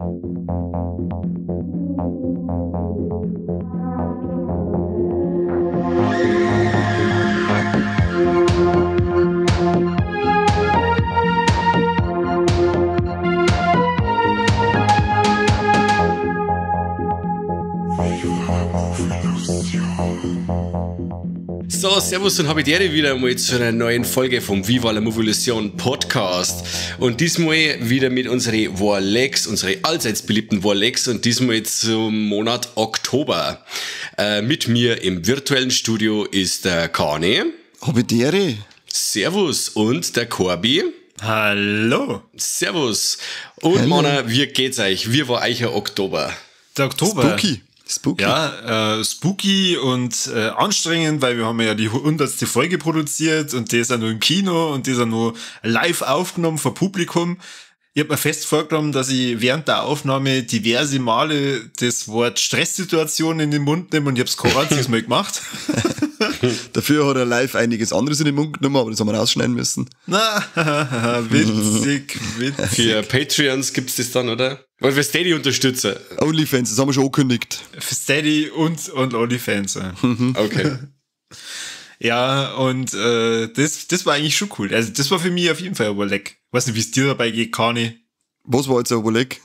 So, servus und habidere wieder einmal zu einer neuen Folge vom Viva la Movolution Podcast. Und diesmal wieder mit unseren Warlegs, unsere allseits beliebten Warlegs und diesmal zum Monat Oktober. Mit mir im virtuellen Studio ist der Kani. Habidere. Servus und der Corby. Hallo. Servus. Und Männer, wie geht's euch? Wie war euch der Oktober? Der Oktober. Spooky. Spooky. Ja, spooky und anstrengend, weil wir haben ja die 100. Folge produziert und die ist ja nur im Kino und die ist ja nur live aufgenommen vor Publikum. Ich hab mir fest vorgenommen, dass ich während der Aufnahme diverse Male das Wort Stresssituation in den Mund nehme und ich hab's kein einziges Mal gemacht. Dafür hat er live einiges anderes in den Mund genommen, aber das haben wir rausschneiden müssen. Na, witzig, witzig. Für Patreons gibt's das dann, oder? Und für Steady-Unterstützer. Onlyfans, das haben wir schon angekündigt. Für Steady und Onlyfans. Ja. Okay. Ja, und das war eigentlich schon cool. Also das war für mich auf jeden Fall ein Überleg. Ich weiß nicht, wie es dir dabei geht, Kani. Was war jetzt ein Überleg?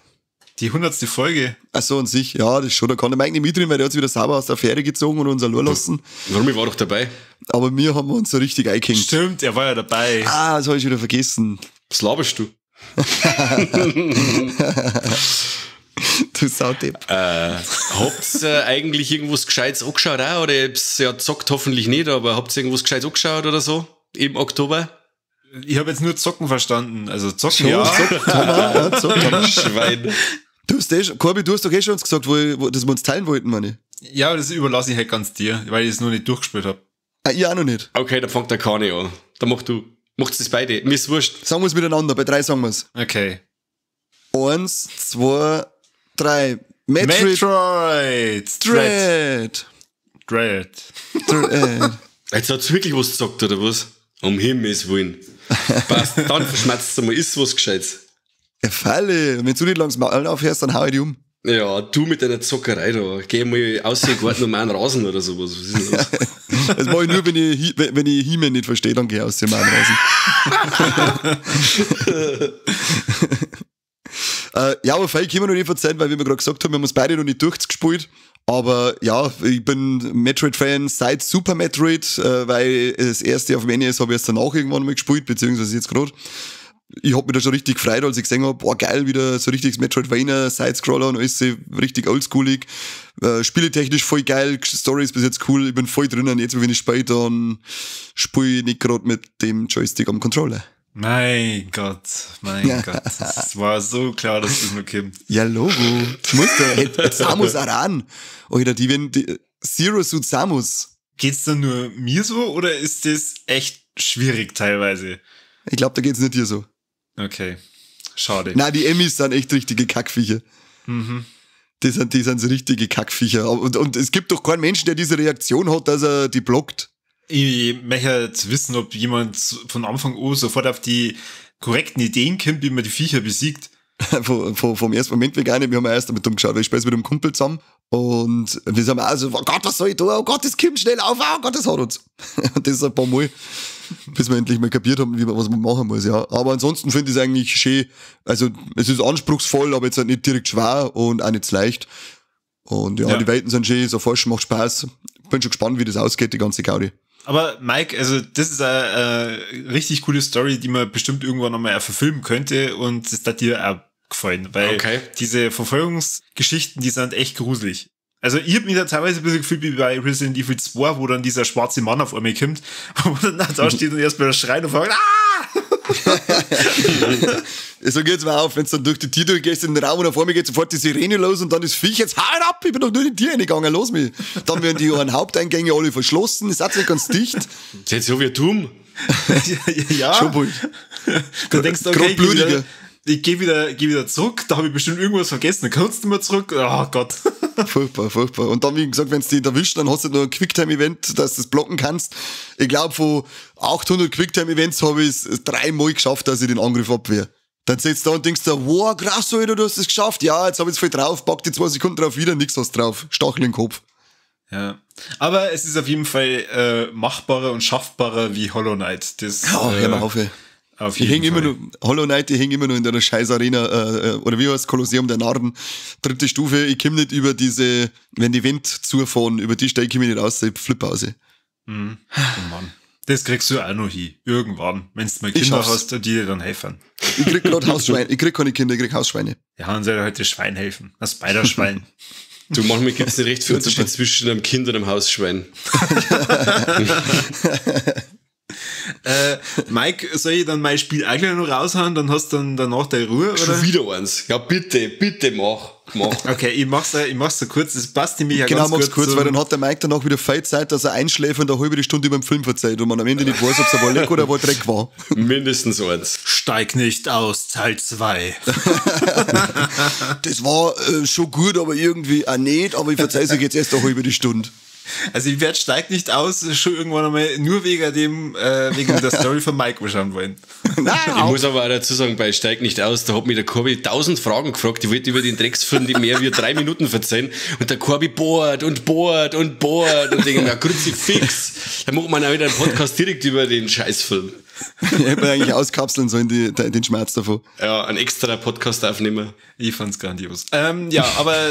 Die 100. Folge. Ach so, an sich. Ja, das ist schon. Da kann ich eigentlich nicht mitreden, weil der hat sich wieder sauber aus der Fähre gezogen und uns allein lassen. Warum? Ich war doch dabei. Aber wir haben uns so richtig eingehängt. Stimmt, er war ja dabei. Ah, das habe ich wieder vergessen. Was laberst du? Du Saudepp. Habt ihr eigentlich irgendwas Gescheites angeschaut auch? Oder habt's ja zockt hoffentlich nicht, aber habt ihr irgendwas Gescheites angeschaut oder so im Oktober? Ich habe jetzt nur Zocken verstanden. Also Zocken, schon, ja. Zocken, ja, zocken. Schwein. Du hast eh, Corby, du hast doch eh schon uns gesagt, dass wir uns teilen wollten, meine ich. Ja, das überlasse ich halt ganz dir, weil ich es nur nicht durchgespielt habe. Ah, ich auch noch nicht. Okay, dann fängt der Kani an. Dann mach du. Macht's das beide. Mir ist wurscht. Sagen wir's miteinander, bei 3 sagen wir's. Okay. 1, 2, 3. Metroid. Dread. Dread. Dread. Jetzt hat's wirklich was gesagt, oder was? Um Himmels Willen. Passt, dann verschmerzt einmal, ist was Gescheites. Ja, Falle. Wenn du nicht langsam Maul aufhörst, dann hau ich dich um. Ja, du mit deiner Zockerei da. Geh mal aus den Garten und meinen Rasen oder sowas. Was ist denn los? Das mach ich nur, wenn ich He-Man nicht verstehe, dann geh ich aus dem Rasen. Ja, aber vielleicht können wir noch nicht verzeihen, weil wie wir gerade gesagt haben, wir haben uns beide noch nicht durchgespielt. Aber ja, ich bin Metroid-Fan seit Super Metroid, weil das erste auf dem NES habe ich erst danach irgendwann mal gespielt, beziehungsweise jetzt gerade. Ich hab mich da schon richtig gefreut, als ich gesehen hab, boah geil, wieder so richtiges Metroidvania, Sidescroller und alles richtig oldschoolig. Spieletechnisch voll geil, Story ist bis jetzt cool, ich bin voll drinnen. Jetzt, wenn ich spiele, dann spiele ich nicht gerade mit dem Joystick am Controller. Mein Gott, mein Gott. Es war so klar, dass das noch kommt. Ja, Logo. Das muss da. Samus Aran. Alter, die Zero Suit Samus. Geht's dann nur mir so oder ist das echt schwierig teilweise? Ich glaube, da geht's nicht dir so. Okay, schade. Nein, die Emmys sind echt richtige Kackviecher. Mhm. Die sind so richtige Kackviecher. Und es gibt doch keinen Menschen, der diese Reaktion hat, dass er die blockt. Ich möchte jetzt wissen, ob jemand von Anfang an sofort auf die korrekten Ideen kommt, wie man die Viecher besiegt. Vom ersten Moment weg auch nicht. Wir haben ja erst damit umgeschaut, weil ich spiele mit einem Kumpel zusammen. Und wir sind auch so, oh Gott, was soll ich tun? Oh Gott, das kommt schnell auf. Oh Gott, das hat uns. Und das ist ein paar Mal, bis wir endlich mal kapiert haben, was man machen muss, ja. Aber ansonsten finde ich es eigentlich schön. Also, es ist anspruchsvoll, aber jetzt halt nicht direkt schwer und auch nicht leicht. Und ja, die Welten sind schön, so forschen macht Spaß. Bin schon gespannt, wie das ausgeht, die ganze Gaudi. Aber Mike, also das ist eine richtig coole Story, die man bestimmt irgendwann nochmal verfilmen könnte und das hat dir auch gefallen, weil diese Verfolgungsgeschichten, die sind echt gruselig. Also ich hab mich da teilweise ein bisschen gefühlt wie bei Resident Evil 2, wo dann dieser schwarze Mann auf einmal kommt, wo dann da steht und erstmal schreien und fragt, ah! So geht's mir auf, wenn du dann durch die Tür durchgehst in den Raum und auf einmal geht sofort die Sirene los und dann ist Viech, jetzt hau ab, ich bin doch nur in die Tür reingegangen, los mich. Dann werden die Haupteingänge alle verschlossen, ist nicht ganz dicht. Das ist jetzt so wie Doom. Ja. Schon wohl. Du denkst, okay, ich geh wieder zurück, da habe ich bestimmt irgendwas vergessen, dann kannst du mal zurück. Oh Gott. Furchtbar, furchtbar. Und dann, wie gesagt, wenn du dich erwischt, dann hast du nur ein Quicktime-Event, dass du das blocken kannst. Ich glaube, von 800 Quicktime-Events habe ich es dreimal geschafft, dass ich den Angriff abwehre. Dann sitzt du da und denkst dir, wow, krass, Alter, du hast es geschafft. Ja, jetzt hab ich's voll drauf, pack die 2 Sekunden drauf wieder, nix hast drauf. Stachel im Kopf. Ja. Aber es ist auf jeden Fall machbarer und schaffbarer wie Hollow Knight. Das, ja, hör mal auf, ey. Auf ich häng immer nur, Hollow Knight, ich häng immer nur in der scheiß Arena, oder wie heißt Kolosseum der Narren, 3. Stufe, ich komm nicht über diese, wenn die Wände zufahren, über die steig ich mich nicht raus, ich flippe aus. Mhm. Oh Mann. Das kriegst du auch noch hin. Irgendwann. Wenn du mal Kinder hast, die dir dann helfen. Ich krieg gerade Hausschweine. Ich krieg keine Kinder, ich krieg Hausschweine. Ja, dann soll halt das Schwein helfen. Das Spider-Schwein. Du, manchmal gibt's nicht recht viel Unterschied zwischen einem Kind und einem Hausschwein. Mike, soll ich dann mein Spiel eigentlich noch raushauen? Dann hast du dann danach deine Ruhe, oder? Schon wieder eins. Ja, bitte, bitte mach. Okay, ich mach's so kurz. Das passt nämlich ja genau, ganz mach's kurz, weil dann hat der Mike danach wieder viel Zeit, dass er einschläft und eine halbe Stunde über den Film verzeiht und man am Ende nicht weiß, ob es ein Leck oder ein Dreck war. Mindestens eins. Steig nicht aus, Teil 2. Das war schon gut, aber irgendwie auch nicht, aber ich verzeih's euch jetzt erst eine halbe Stunde. Also ich werde Steig nicht aus, schon irgendwann einmal nur wegen dem, wegen der Story von Mike anschauen wollen. Nein, ich muss aber auch dazu sagen, bei Steig nicht aus, da hat mich der Corby 1000 Fragen gefragt, ich wollte über den Drecksfilm die mehr wie 3 Minuten verzeihen und der Corby bohrt und bohrt und bohrt und denke mir, Kruzifix, da macht man auch wieder einen Podcast direkt über den Scheißfilm. Ich hätte mir eigentlich auskapseln sollen, den Schmerz davon. Ja, ein extra Podcast aufnehmen. Ich fand's grandios. Ja, aber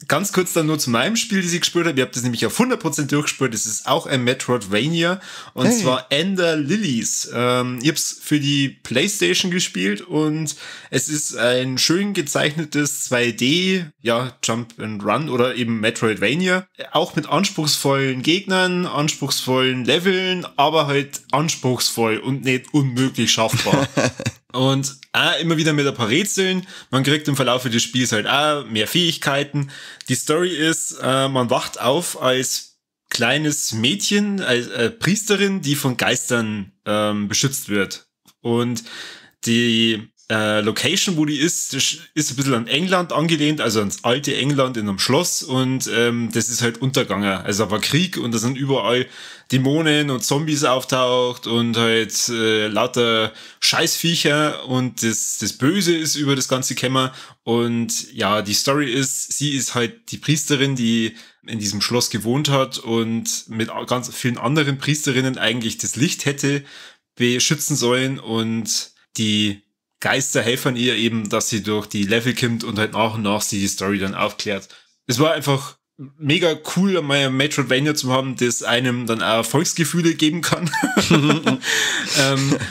ganz kurz dann nur zu meinem Spiel, das ich gespielt habe. Ich habe das nämlich auf 100% durchgespielt. Das ist auch ein Metroidvania. Und zwar Ender Lilies. Ich hab's für die PlayStation gespielt und es ist ein schön gezeichnetes 2D, ja, Jump and Run oder eben Metroidvania. Auch mit anspruchsvollen Gegnern, anspruchsvollen Leveln, aber halt anspruchsvoll und nicht unmöglich schaffbar. Und auch immer wieder mit ein paar Rätseln. Man kriegt im Verlauf des Spiels halt auch mehr Fähigkeiten. Die Story ist, man wacht auf als kleines Mädchen, als Priesterin, die von Geistern beschützt wird. Und die Location, wo die ist, das ist ein bisschen an England angelehnt, also ans alte England in einem Schloss und das ist halt untergegangen. Also da war Krieg und da sind überall Dämonen und Zombies auftaucht und halt lauter Scheißviecher und das Böse ist über das ganze Kämmer und ja, die Story ist, sie ist halt die Priesterin, die in diesem Schloss gewohnt hat und mit ganz vielen anderen Priesterinnen eigentlich das Licht hätte beschützen sollen und die Geister helfen ihr eben, dass sie durch die Level kommt und halt nach und nach sie die Story dann aufklärt. Es war einfach mega cool, einmal ein Metroidvania zu haben, das einem dann auch Erfolgsgefühle geben kann.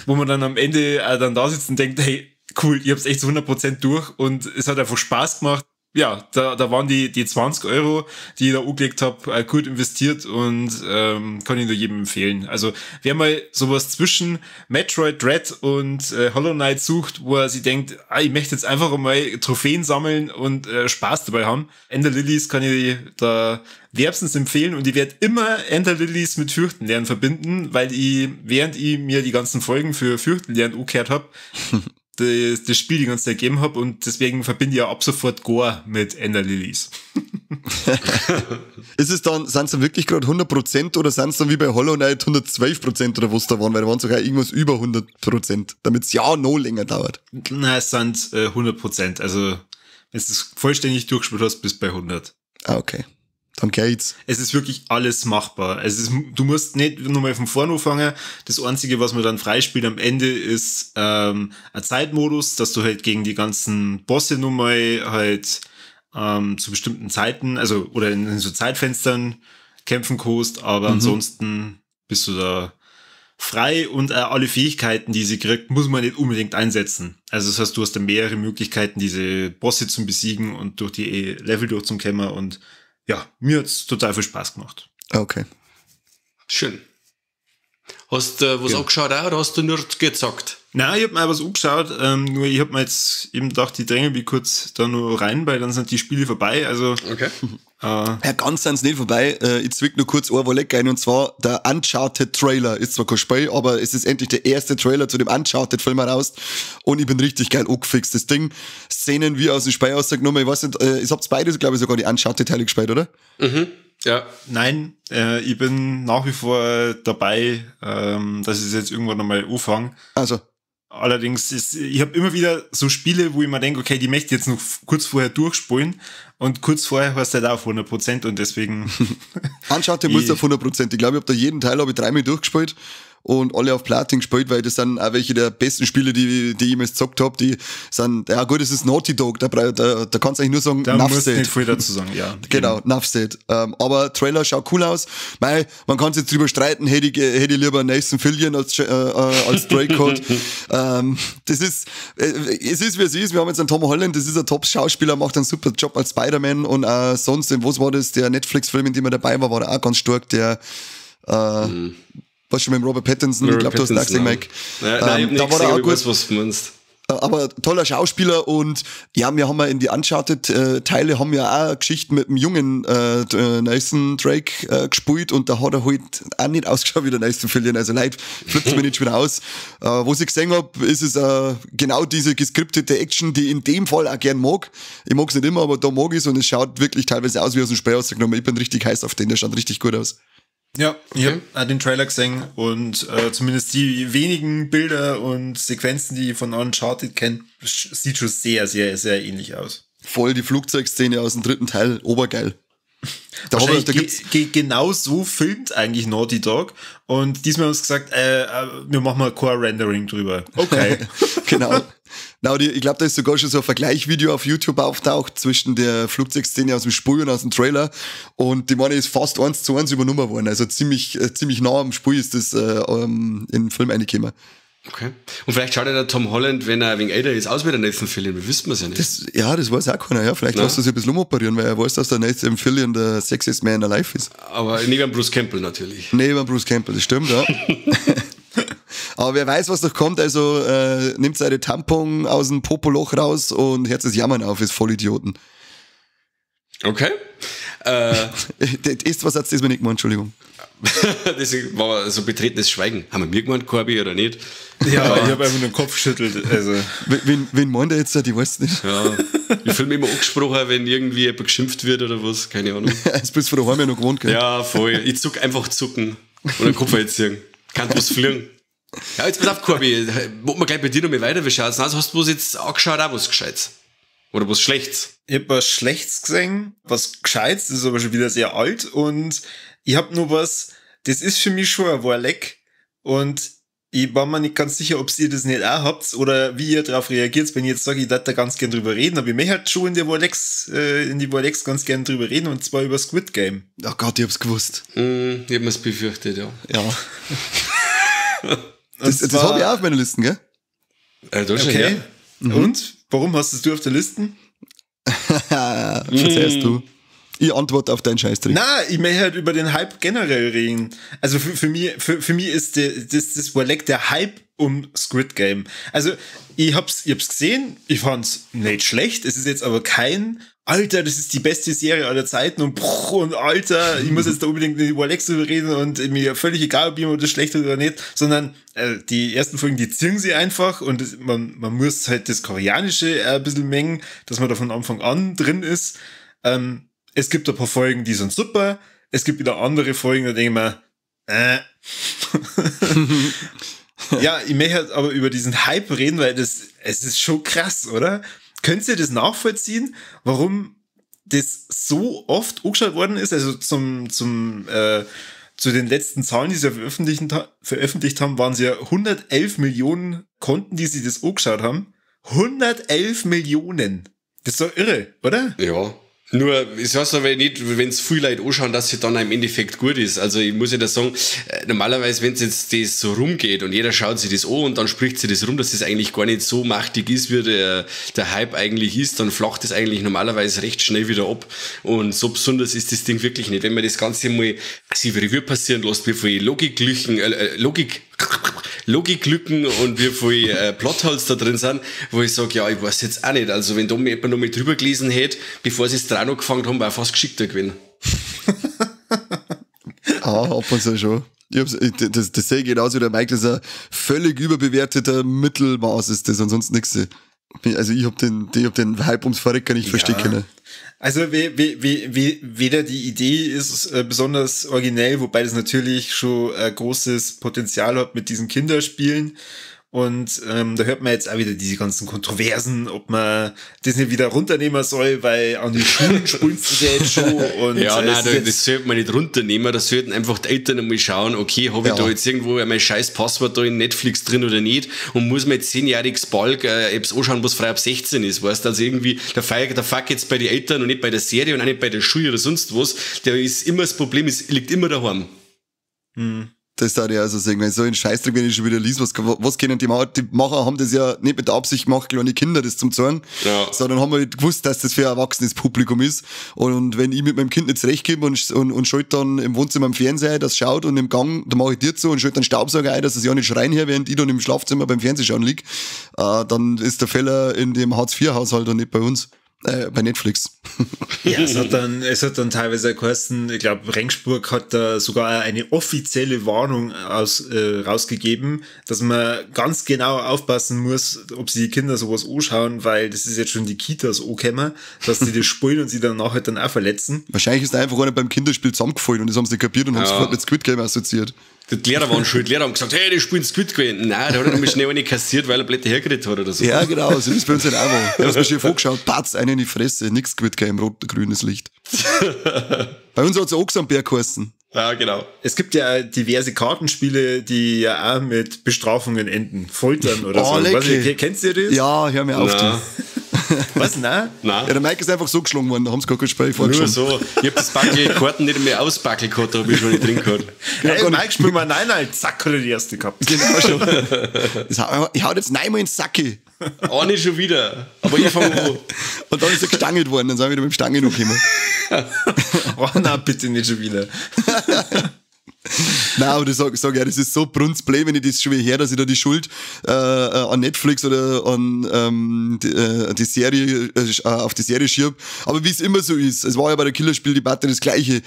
Wo man dann am Ende auch dann da sitzt und denkt, hey, cool, ich hab's echt zu 100% durch und es hat einfach Spaß gemacht. Ja, da waren die 20 Euro, die ich da angelegt habe, gut investiert und kann ich nur jedem empfehlen. Also wer mal sowas zwischen Metroid Dread und Hollow Knight sucht, wo er sich denkt, ich möchte jetzt einfach mal Trophäen sammeln und Spaß dabei haben, Ender Lilies kann ich da wärmstens empfehlen und ich werde immer Ender Lilies mit Fürchtenlernen verbinden, weil ich, während ich mir die ganzen Folgen für Fürchtenlernen angehört habe, das Spiel die ganze Zeit gegeben habe und deswegen verbinde ich ja ab sofort Gore mit Ender Lilies. Ist es dann, sind es dann wirklich gerade 100% oder sind es dann wie bei Hollow Knight 112% oder was da waren? Weil da waren sogar irgendwas über 100%, damit es ja noch länger dauert. Nein, es sind 100%. Also, wenn du es vollständig durchgespielt hast, bist du bei 100. Ah, okay. Dann geht's. Es ist wirklich alles machbar. Es ist, du musst nicht nochmal von vorne anfangen. Das Einzige, was man dann freispielt am Ende, ist ein Zeitmodus, dass du halt gegen die ganzen Bosse nochmal halt zu bestimmten Zeiten, also oder in so Zeitfenstern kämpfen kannst, aber ansonsten bist du da frei und alle Fähigkeiten, die sie kriegt, muss man nicht unbedingt einsetzen. Also das heißt, du hast da mehrere Möglichkeiten, diese Bosse zu besiegen und durch die Level durchzukämmen und ja, mir hat's total viel Spaß gemacht. Okay. Schön. Hast du was angeschaut auch, oder hast du nur gezockt? Nein, ich hab mir auch was angeschaut, nur ich hab mir jetzt eben gedacht, ich dränge mich kurz da nur rein, weil dann sind die Spiele vorbei. Also, okay. Ja, ganz sind's nicht vorbei. Ich zwick nur kurz ein Leck ein, und zwar der Uncharted Trailer. Ist zwar kein Spiel, aber es ist endlich der erste Trailer zu dem Uncharted Film heraus. Und ich bin richtig geil angefixt. Das Ding, Szenen wie aus dem Spiel rausgenommen. Ich weiß nicht, ihr habt beide, glaube ich, sogar die Uncharted-Teile gespielt, oder? Mhm. Ja. Nein, ich bin nach wie vor dabei, dass ich es jetzt irgendwann nochmal anfange. Also. Allerdings ist, ich habe immer wieder so Spiele, wo ich mir denke, okay, die möchte ich jetzt noch kurz vorher durchspulen und kurz vorher warst du halt auch auf 100% und deswegen. Uncharted muss auf 100%. Ich glaube, ich habe da jeden Teil hab ich dreimal durchgespielt und alle auf Platin gespielt, weil das sind auch welche der besten Spiele, die ich jemals gezockt habe. Die sind, ja gut, das ist Naughty Dog, da kannst du eigentlich nur sagen, da musst du nicht viel dazu sagen, ja. Genau, nuff said. Aber Trailer schaut cool aus. Mei, man kann sich jetzt drüber streiten, hätte ich lieber Nathan Fillion als Drake gehabt. Das ist, es ist wie es ist, wir haben jetzt einen Tom Holland, das ist ein Top-Schauspieler, macht einen super Job als Spider-Man und sonst, was war das, der Netflix-Film, in dem er dabei war, war er auch ganz stark, der was schon mit Robert Pattinson, ich glaube, du hast ihn auch gesehen, Mike. Ja, nein, ich hab nicht gesehen, aber ich weiß, was du meinst. Aber toller Schauspieler und ja, wir haben ja in die Uncharted-Teile haben ja auch Geschichten mit dem jungen Nathan Drake gespielt und da hat er halt auch nicht ausgeschaut wie der Nathan Fillion, also leid, flippt mir nicht schon wieder aus. Was ich gesehen habe, ist es genau diese geskriptete Action, die ich in dem Fall auch gern mag. Ich mag es nicht immer, aber da mag ich es und es schaut wirklich teilweise aus wie aus dem Spiel rausgenommen. Ich bin richtig heiß auf den, der schaut richtig gut aus. Ja, ich habe den Trailer gesehen und zumindest die wenigen Bilder und Sequenzen, die ich von Uncharted kenne, sieht schon sehr, sehr, sehr ähnlich aus. Voll die Flugzeugszene aus dem dritten Teil, obergeil. Da gibt's genau so filmt eigentlich Naughty Dog und diesmal haben sie gesagt, wir machen mal Core-Rendering drüber. Okay. Genau. Ich glaube, da ist sogar schon so ein Vergleichvideo auf YouTube auftaucht zwischen der Flugzeugszene aus dem Spiel und aus dem Trailer und die meine ist fast 1:1 übernommen worden. Also ziemlich nah am Spiel ist das in den Film reingekommen. Okay. Und vielleicht schaut ja der Tom Holland, wenn er ein wenig älter ist, aus wie der Nathan Fillion. Wir wissen es ja nicht. Das weiß auch keiner. Ja. Vielleicht lässt er sich ein bisschen umoperieren, weil er weiß, dass der Nathan Fillion der sexiest man alive ist. Aber neben Bruce Campbell natürlich. Neben Bruce Campbell, das stimmt, ja. Aber wer weiß, was noch kommt, also nimmt seine Tampon aus dem Popoloch raus und hört das Jammern auf, ist Vollidioten. Okay. Ist was hat's das mir nicht gemeint, Entschuldigung. Das war so betretenes Schweigen. Haben wir mir gemeint, Corby, oder nicht? Ja, ich habe einfach nur den Kopf geschüttelt. Also. Wen meint er jetzt? Ich weiß nicht. Ja, ich fühle mich immer angesprochen, wenn irgendwie jemand geschimpft wird oder was, keine Ahnung. Das bist du von daheim ja noch gewohnt, gell? Ja, voll. Ich zuck einfach zucken. Oder den Kopf einziehen. Kann was fliegen. Ja, jetzt pass auf, Corby. Machen wir gleich bei dir noch mal weiter. Wie schaut's aus? Hast du was jetzt angeschaut, auch was Gescheites? Oder was Schlechtes? Ich hab was Schlechtes gesehen, was Gescheites, das ist aber schon wieder sehr alt und ich hab nur was, das ist für mich schon ein Warleck und ich war mir nicht ganz sicher, ob ihr das nicht auch habt oder wie ihr darauf reagiert, wenn ich jetzt sage, ich darf da ganz gern drüber reden, aber ich möchte halt schon in die Warlecks ganz gern drüber reden und zwar über Squid Game. Oh Gott, ich hab's gewusst. Ich hab mir's befürchtet, ja. Ja. Das hab ich auch auf meiner Liste, gell? Okay. Ja. Mhm. Und? Warum hast du auf der Liste? Verzeihst du. Ich antworte auf deinen Scheißtrick. Nein, ich möchte halt über den Hype generell reden. Also für mich ist das Warleck der Hype um Squid Game. Also ich hab's gesehen, ich fand's nicht schlecht. Es ist jetzt aber kein Alter, das ist die beste Serie aller Zeiten und und Alter, ich muss jetzt da unbedingt mit Warlecks drüber reden und mir völlig egal, ob jemand das schlecht ist oder nicht, sondern die ersten Folgen, die ziehen sie einfach und das, man muss halt das Koreanische ein bisschen mengen, dass man da von Anfang an drin ist. Es gibt ein paar Folgen, die sind super, es gibt wieder andere Folgen, da denke ich mir, Ja, ich möchte halt aber über diesen Hype reden, weil es ist schon krass, oder? Könnt ihr das nachvollziehen, warum das so oft angeschaut worden ist? Also zu den letzten Zahlen, die sie veröffentlicht haben, waren es ja 111 Millionen Konten, die sie das angeschaut haben. 111 Millionen! Das ist doch irre, oder? Ja. Nur, es heißt aber nicht, wenn es viele Leute anschauen, dass es dann im Endeffekt gut ist. Also ich muss ja da sagen, normalerweise, wenn es jetzt das so rumgeht und jeder schaut sich das an und dann spricht sich das rum, dass das eigentlich gar nicht so machtig ist, wie der Hype eigentlich ist, dann flacht das eigentlich normalerweise recht schnell wieder ab. Und so besonders ist das Ding wirklich nicht. Wenn man das Ganze mal sich Revue passieren lässt, wie viel Logiklücken und wie viel Plotholes da drin sind, wo ich sage, ja, ich weiß jetzt auch nicht. Also wenn da mir jemand noch mal drüber gelesen hätte, bevor sie es dran angefangen haben, war fast geschickter gewesen. Ah, ab und zu schon. Das sehe ich genauso wie der Mike, das ist ein völlig überbewerteter Mittelmaß ist das und sonst nichts. Also ich hab den Hype ums Verrecken nicht verstehen können. Also weder die Idee ist besonders originell, wobei das natürlich schon großes Potenzial hat mit diesen Kinderspielen. Und da hört man jetzt auch wieder diese ganzen Kontroversen, ob man das nicht wieder runternehmen soll, weil an die Schulen spielen sie ja jetzt schon. Und ja, nein, das sollte man nicht runternehmen, da sollten einfach die Eltern einmal schauen, okay, habe ich da jetzt irgendwo mein scheiß Passwort da in Netflix drin oder nicht und muss mir jetzt 10-jähriges Balk etwas anschauen, was frei ab 16 ist, weißt du, also irgendwie der Fuck jetzt bei den Eltern und nicht bei der Serie und auch nicht bei der Schule oder sonst was, der ist immer das Problem, es liegt immer daheim. Hm. Das da ich also sagen, wenn so ein Scheißdreck, wenn ich schon wieder lies, was können die Macher? Die Macher haben das ja nicht mit der Absicht gemacht, kleine Kinder das zum zeigen, sondern haben halt gewusst, dass das für ein erwachsenes Publikum ist. Und wenn ich mit meinem Kind nicht zurechtkomme und schalte dann im Wohnzimmer am Fernseher, das schaut und im Gang, da mache ich dir zu und schalte dann Staubsauger ein, dass es ja nicht schreien her, während ich dann im Schlafzimmer beim Fernsehschauen lieg, dann ist der Fehler in dem Hartz-IV-Haushalt und nicht bei uns. Bei Netflix. Ja, es hat dann teilweise geheißen, ich glaube, Regensburg hat da sogar eine offizielle Warnung rausgegeben, dass man ganz genau aufpassen muss, ob sie die Kinder sowas anschauen, weil das ist jetzt schon die Kitas angekommen, dass sie das spielen und sie dann nachher dann auch verletzen. Wahrscheinlich ist da einfach einer beim Kinderspiel zusammengefallen und das haben sie kapiert und haben sofort mit Squid Game assoziiert. Die Lehrer waren schuld. Die Lehrer haben gesagt, hey, die spielen Squid Game. Nein, da hat er nämlich schnell eine kassiert, weil er Blätter hergeredet hat oder so. Ja, genau, so ist es bei uns halt auch war. Da hast du mir schön vorgeschaut, patz, eine in die Fresse, nix Squid Game, rot-grünes Licht. Bei uns hat es Ochs am Berg geheißen. Ja, genau. Es gibt ja diverse Kartenspiele, die ja auch mit Bestrafungen enden. Foltern oder so. Weiß ich, kennst du das? Ja, hör mir auf. Du. Was? Nein? Nein. Ja, der Mike ist einfach so geschlagen worden, da haben sie gar kein Spiel vorgeschlagen. Nur so. Ich hab das Backel Karten nicht mehr ausbackeln gehabt, da hab ich schon nicht drin gehabt. Genau, hey, Mike, spiel mal nein, nein, zack, hat er die erste gehabt. Genau schon. Ich hau jetzt nein mal ins Sacke. Auch nicht schon wieder. Aber ich fange an. Und dann ist er gestangelt worden, dann sind wir wieder mit dem Stange noch gekommen. Oh nein, bitte nicht schon wieder. Nein, aber das sag ja, das ist so brunzblöd, wenn ich das schon wieder her, dass ich da die Schuld an Netflix oder an die Serie auf die Serie schieb. Aber wie es immer so ist, es war ja bei der Killerspieldebatte das Gleiche.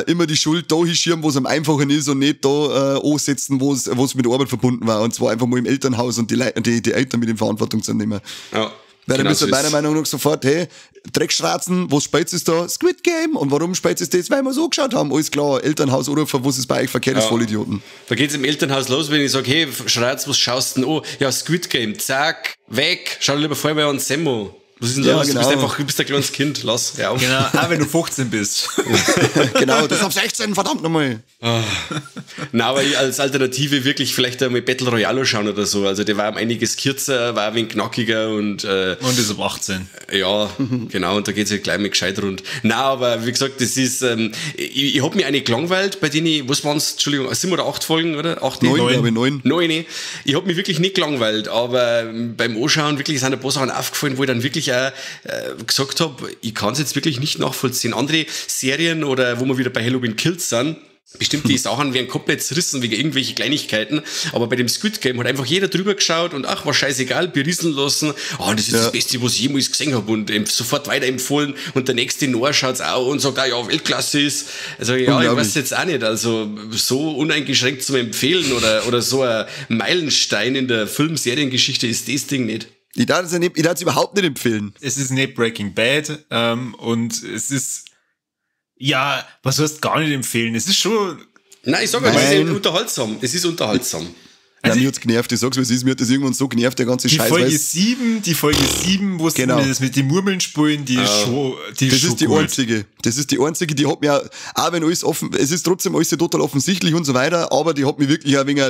Immer die Schuld da hinschieben, wo es am einfachen ist und nicht da ansetzen, wo es mit Arbeit verbunden war. Und zwar einfach mal im Elternhaus und die Eltern mit in Verantwortung zu nehmen. Ja. Weil dann genau bist du so meiner Meinung nach sofort, hey, Dreckschratzen, was spielt es da? Squid Game. Und warum spielt es das? Weil wir so geschaut haben. Alles klar, Elternhaus oder was ist bei euch verkehrt, ist Vollidioten. Da geht's im Elternhaus los, wenn ich sage, hey, Schratz, was schaust du denn an? Ja, Squid Game, zack, weg, schau lieber Feuerwehr und Semmo. Was ist denn ja, los? Genau. Du bist einfach, du bist ein kleines Kind, lass, hör auf. Genau, auch wenn du 15 bist. Genau, das ist ab 16, verdammt nochmal. Nein, aber als Alternative wirklich vielleicht einmal Battle Royale schauen oder so. Also der war um einiges kürzer, war ein wenig knackiger und und ist ab 18. Ja, genau, und da geht's ja gleich mit gescheit rund. Nein, aber wie gesagt, das ist, ich hab mich eine gelangweilt, bei denen ich, was waren's, Entschuldigung, 7 oder 8 Folgen, oder? 8, 9, glaube ich, 9. 9. Ich hab mich wirklich nicht gelangweilt, aber beim Anschauen wirklich sind ein paar Sachen aufgefallen, wo ich dann wirklich auch gesagt habe, ich kann es jetzt wirklich nicht nachvollziehen. Andere Serien oder wo wir wieder bei Halloween Kills sind, bestimmt die Sachen werden komplett zerrissen wegen irgendwelche Kleinigkeiten, aber bei dem Squid Game hat einfach jeder drüber geschaut und ach, war scheißegal, berieseln lassen, oh, das ist das Beste, was ich jemals gesehen habe und sofort weiterempfohlen und der nächste Noah schaut's auch und sagt, ah ja, Weltklasse ist. Also ja, ich weiß jetzt auch nicht, also so uneingeschränkt zum Empfehlen oder so ein Meilenstein in der Film-Seriengeschichte ist das Ding nicht. Ich darf es überhaupt nicht empfehlen. Es ist nicht Breaking Bad und es ist, ja, was heißt gar nicht empfehlen? Es ist schon... Nein, ich sag mal, es ist unterhaltsam. Es ist unterhaltsam. Also, ja, mir hat's genervt, ich sag's, wie es ist, mir hat das irgendwann so genervt, der ganze die Scheiß. Folge 7, die Folge 7, wo sie das mit den Murmeln spielen, die ist schon, die das ist schon ist die gut. Einzige. Das ist die einzige, die hat mir auch wenn alles offen, es ist trotzdem alles total offensichtlich und so weiter, aber die hat mich wirklich ein wenig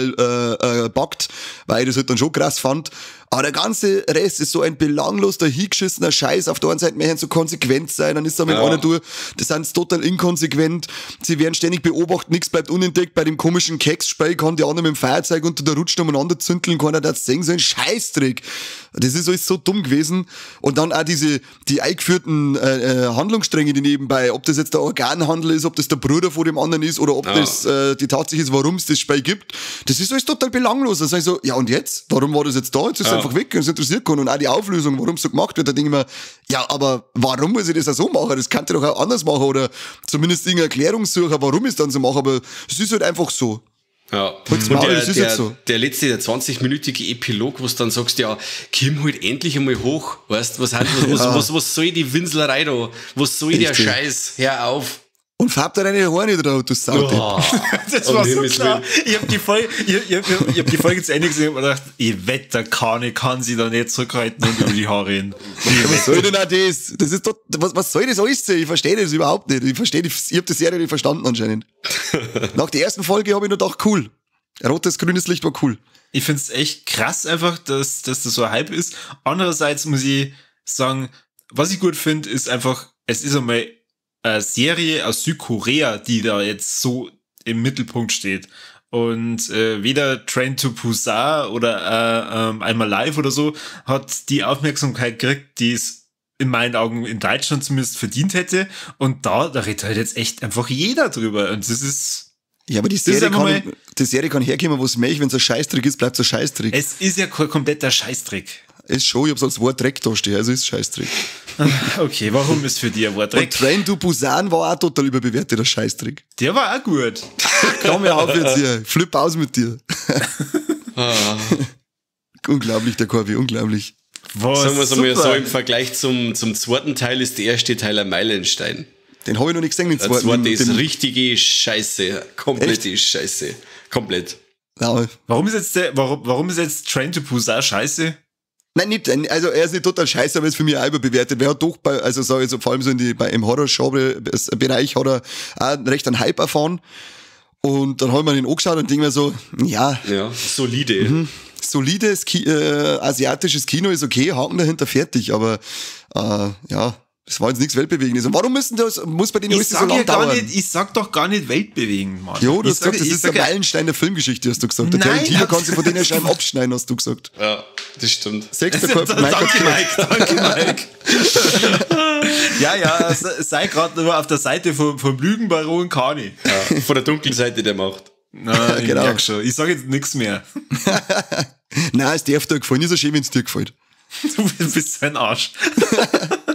gepackt, weil ich das halt dann schon krass fand. Aber der ganze Rest ist so ein belanglos, dahingeschissener Scheiß. Auf der einen Seite möchten sie so konsequent sein, dann ist da mit einer durch, das sind total inkonsequent. Sie werden ständig beobachtet, nichts bleibt unentdeckt. Bei dem komischen Keksspiel kann die anderen mit dem Feuerzeug unter der Rutsche umeinander zündeln, keiner das sehen, so ein Scheißdreck. Das ist alles so dumm gewesen. Und dann auch die eingeführten Handlungsstränge, die nebenbei, ob das jetzt der Organhandel ist, ob das der Bruder vor dem anderen ist oder ob das die Tatsache ist, warum es das Spiel gibt, das ist alles total belanglos. Da sag ich so, ja und jetzt? Warum war das jetzt da? Jetzt ist es einfach weg und es interessiert keinen. Und auch die Auflösung, warum es so gemacht wird, da denke ich mir, ja, aber warum muss ich das auch so machen? Das kann ich doch auch anders machen oder zumindest irgendeine Erklärung suchen, warum ich es dann so mache, aber es ist halt einfach so. Ja. Und der, der letzte, der 20-minütige Epilog, wo du dann sagst, ja, komm halt endlich einmal hoch, weißt, was soll die Winslerei da? Was soll der Scheiß? Hör auf! Und farbt da deine Haare nicht drauf, du Sau. Oh, Das war so klar. Ich hab die Folge, ich hab die Folge zu Ende gesehen und gedacht, ich wette, der Kane kann sie da nicht zurückhalten und über die Haare reden. Was soll denn auch das? Das ist doch, was soll das alles sein? Ich verstehe das überhaupt nicht. Ich hab die Serie nicht verstanden anscheinend. Nach der ersten Folge habe ich nur gedacht, cool. Rotes, grünes Licht war cool. Ich find's echt krass einfach, dass das so ein Hype ist. Andererseits muss ich sagen, was ich gut finde, ist einfach, es ist einmal eine Serie aus Südkorea, die da jetzt so im Mittelpunkt steht. Und weder Train to Busan oder Einmal Live oder so hat die Aufmerksamkeit gekriegt, die es in meinen Augen in Deutschland zumindest verdient hätte. Und da redet halt jetzt echt einfach jeder drüber. Und das ist... Ja, aber die Serie kann herkommen, wo es möchte. Wenn es ein Scheißtrick ist, bleibt es ein Scheißtrick. Es ist ja kein kompletter Scheißtrick. Ist schon, ich hab's als Wort Dreck da stehen, also ist Scheißtrick. Okay, warum ist für dich ein Wort Dreck? Und Train to Busan war auch total überbewertet, der Scheißtrick. Der war auch gut. Komm mir auf jetzt hier, flipp aus mit dir. Unglaublich, der Corby, unglaublich. Was, sagen wir es einmal so, im Vergleich zum zweiten Teil ist der erste Teil ein Meilenstein. Den habe ich noch nicht gesehen, den zweiten. Der zweite ist richtige Scheiße. Komplette Scheiße. Komplett. Ja. Warum ist jetzt Train to Busan Scheiße? Nein, nicht, also er ist nicht total scheiße, aber ist für mich auch überbewertet. Wer hat doch bei, also sag ich so, vor allem so im Horror-Genre-Bereich hat er auch recht einen Hype erfahren. Und dann habe ich mir den angeschaut und denke mir so, ja. Ja, solide. Mhm, solides asiatisches Kino ist okay, Haken dahinter, fertig, aber ja. Das war jetzt nichts Weltbewegendes. Und warum muss bei denen alles so lange dauern? Ich sag doch gar nicht weltbewegend, Mann. Jo, du hast gesagt, das ist der Meilenstein der Filmgeschichte, hast du gesagt. Der Tarantino kann sich von denen Scheiben abschneiden, hast du gesagt. Ja, das stimmt. Sechster Korb, Danke, Mike. Danke, Mike. Ja, sei gerade nur auf der Seite vom Lügenbaron Kani. Ja, von der dunklen Seite der Macht. Na, ich genau. merk schon. Ich sag jetzt nichts mehr. Nein, es darf dir gefallen. Ist ja schön, wenn es dir gefällt. Du bist ein Arsch.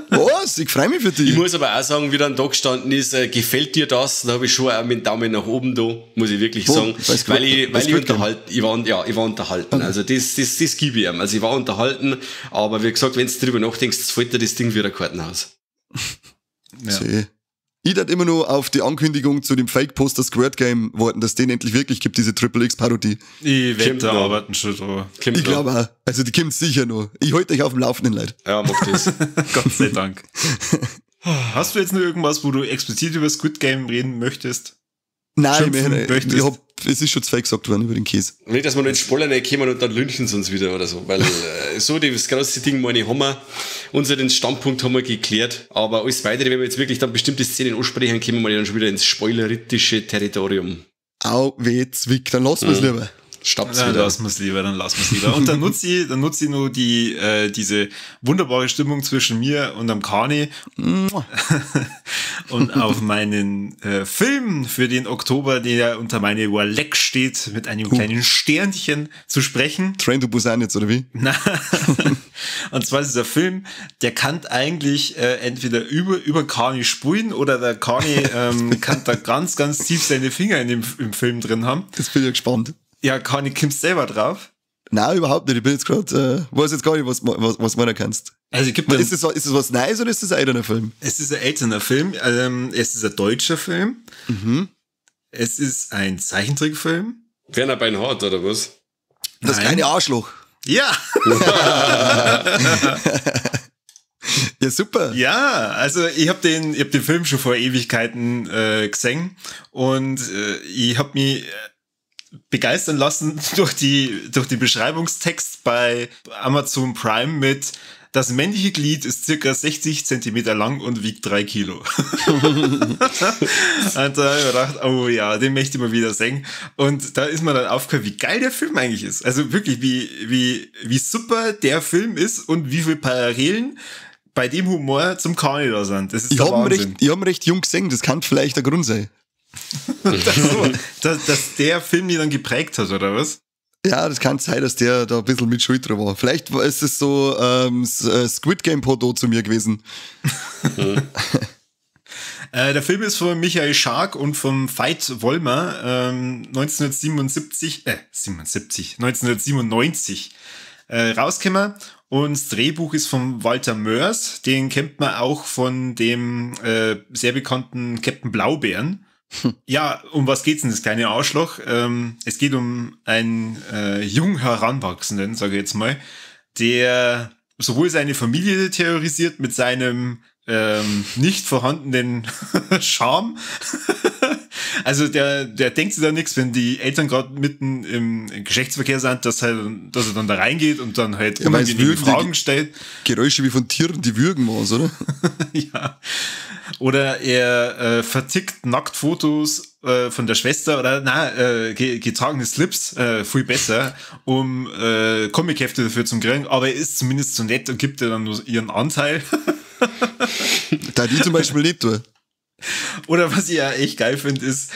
Was? Ich freue mich für dich. Ich muss aber auch sagen, wie dann da gestanden ist, gefällt dir das? Da habe ich schon auch mit dem Daumen nach oben da, muss ich wirklich sagen. Weil ich war unterhalten. Okay. Also das gebe ich ihm. Also ich war unterhalten, aber wie gesagt, wenn du drüber nachdenkst, fällt dir das Ding wieder ein Kartenhaus. Ja. See. Ich darf immer nur auf die Ankündigung zu dem Fake-Poster Squirt Game warten, dass den endlich wirklich gibt, diese Triple X-Parodie. Ich wette, da arbeiten schon drüber. Ich glaube auch. Also die kommt sicher noch. Ich halte euch auf dem Laufenden, Leute. Ja, mach das. Gott sei Dank. Hast du jetzt noch irgendwas, wo du explizit über Squid Game reden möchtest? Nein, es ist schon zu viel gesagt worden über den Käse. Nicht, dass wir noch in Spoiler reinkommen und dann lynchen sie uns wieder oder so. Weil so das große Ding, meine ich, haben wir. Unseren Standpunkt haben wir geklärt. Aber alles Weitere, wenn wir jetzt wirklich dann bestimmte Szenen ansprechen, kommen wir dann schon wieder ins spoileritische Territorium. Au, weh, zwick, dann lassen wir es lieber. Stopp's dann wieder. Lassen wir es lieber, dann lassen wir es lieber. Und dann nutze ich nur diese wunderbare Stimmung zwischen mir und am Kani und auf meinen Film für den Oktober, der unter meine Warleck steht, mit einem kleinen Sternchen zu sprechen. Train to Busan jetzt, oder wie? Na. Und zwar ist dieser Film, der kann eigentlich entweder über Kani spulen oder der Kani kann da ganz, ganz tief seine Finger in im Film drin haben. Das bin ich ja gespannt. Ja, Kani, kommst selber drauf? Nein, überhaupt nicht. Ich bin jetzt gerade, weiß jetzt gar nicht, was meiner kannst. Also, ist das was Neues oder ist das ein älterer Film? Es ist ein älterer Film. Es ist ein deutscher Film. Mhm. Es ist ein Zeichentrickfilm. Werner Beinhardt, oder was? Das kleine Arschloch. Ja! Ja, super. Ja, also ich habe den Film schon vor Ewigkeiten gesehen und ich habe mich begeistern lassen durch die Beschreibungstext bei Amazon Prime mit: Das männliche Glied ist circa 60 Zentimeter lang und wiegt 3 Kilo. Und da habe ich mir gedacht, oh ja, den möchte ich mal wieder sehen. Und da ist mir dann aufgefallen, wie geil der Film eigentlich ist. Also wirklich, wie super der Film ist und wie viele Parallelen bei dem Humor zum Kani da sind. Das ist ich der habe Wahnsinn. ihn recht jung gesehen, das kann vielleicht der Grund sein. Dass der Film die dann geprägt hat, oder was? Ja, das kann sein, dass der da ein bisschen mit Schuld dran war. Vielleicht ist es so Squid Game Porto zu mir gewesen. Der Film ist von Michael Schark und vom Veit Wollmer 1997 rausgekommen. Und das Drehbuch ist von Walter Moers. Den kennt man auch von dem sehr bekannten Captain Blaubeeren. Ja, um was geht's denn, das kleine Arschloch? Es geht um einen jung Heranwachsenden, sage ich jetzt mal, der sowohl seine Familie terrorisiert mit seinem nicht vorhandenen Charme. Also der denkt sich da nichts, wenn die Eltern gerade mitten im Geschlechtsverkehr sind, dass er dann da reingeht und dann halt unangenehme Fragen stellt. Geräusche wie von Tieren, die würgen was, oder? Ja. Oder er vertickt Nacktfotos von der Schwester oder getragene Slips, viel besser, um Comichefte dafür zu kriegen, aber er ist zumindest so nett und gibt ihr dann nur ihren Anteil. Da die zum Beispiel nicht tun. Oder was ich ja echt geil finde, ist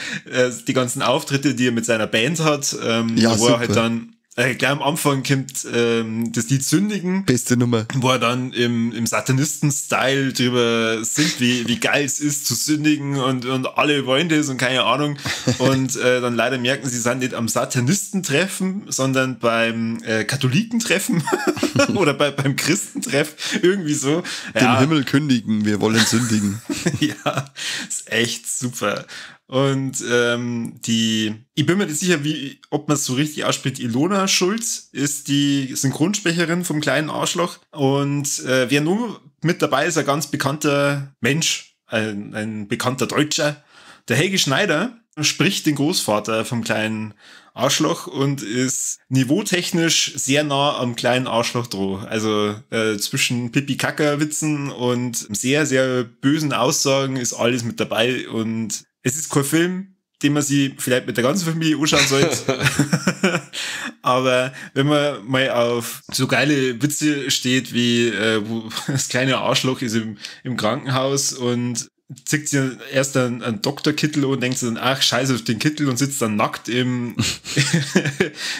die ganzen Auftritte, die er mit seiner Band hat, ja, wo super. Er halt dann gleich am Anfang kommt das Lied Sündigen. Beste Nummer. Wo er dann im Satanisten-Style drüber singt, wie geil es ist zu sündigen und alle wollen das und keine Ahnung. Und dann leider merken sie, sind nicht am Satanistentreffen, sondern beim Katholikentreffen oder beim Christentreff. Irgendwie so. Ja. Dem Himmel kündigen, wir wollen sündigen. Ja, ist echt super. Und ich bin mir nicht sicher, ob man es so richtig ausspricht. Ilona Schulz ist die Synchronsprecherin vom kleinen Arschloch. Und wer nun mit dabei ist, ein ganz bekannter Mensch, ein bekannter Deutscher. Der Helge Schneider spricht den Großvater vom kleinen Arschloch und ist niveautechnisch sehr nah am kleinen Arschloch dran. Also zwischen Pipi-Kaka-Witzen und sehr, sehr bösen Aussagen ist alles mit dabei. Und es ist kein Film, den man sich vielleicht mit der ganzen Familie anschauen sollte. Aber wenn man mal auf so geile Witze steht, wie wo das kleine Arschloch ist im Krankenhaus und zieht sich erst einen Doktorkittel und denkt sich dann, ach, scheiße auf den Kittel und sitzt dann nackt im,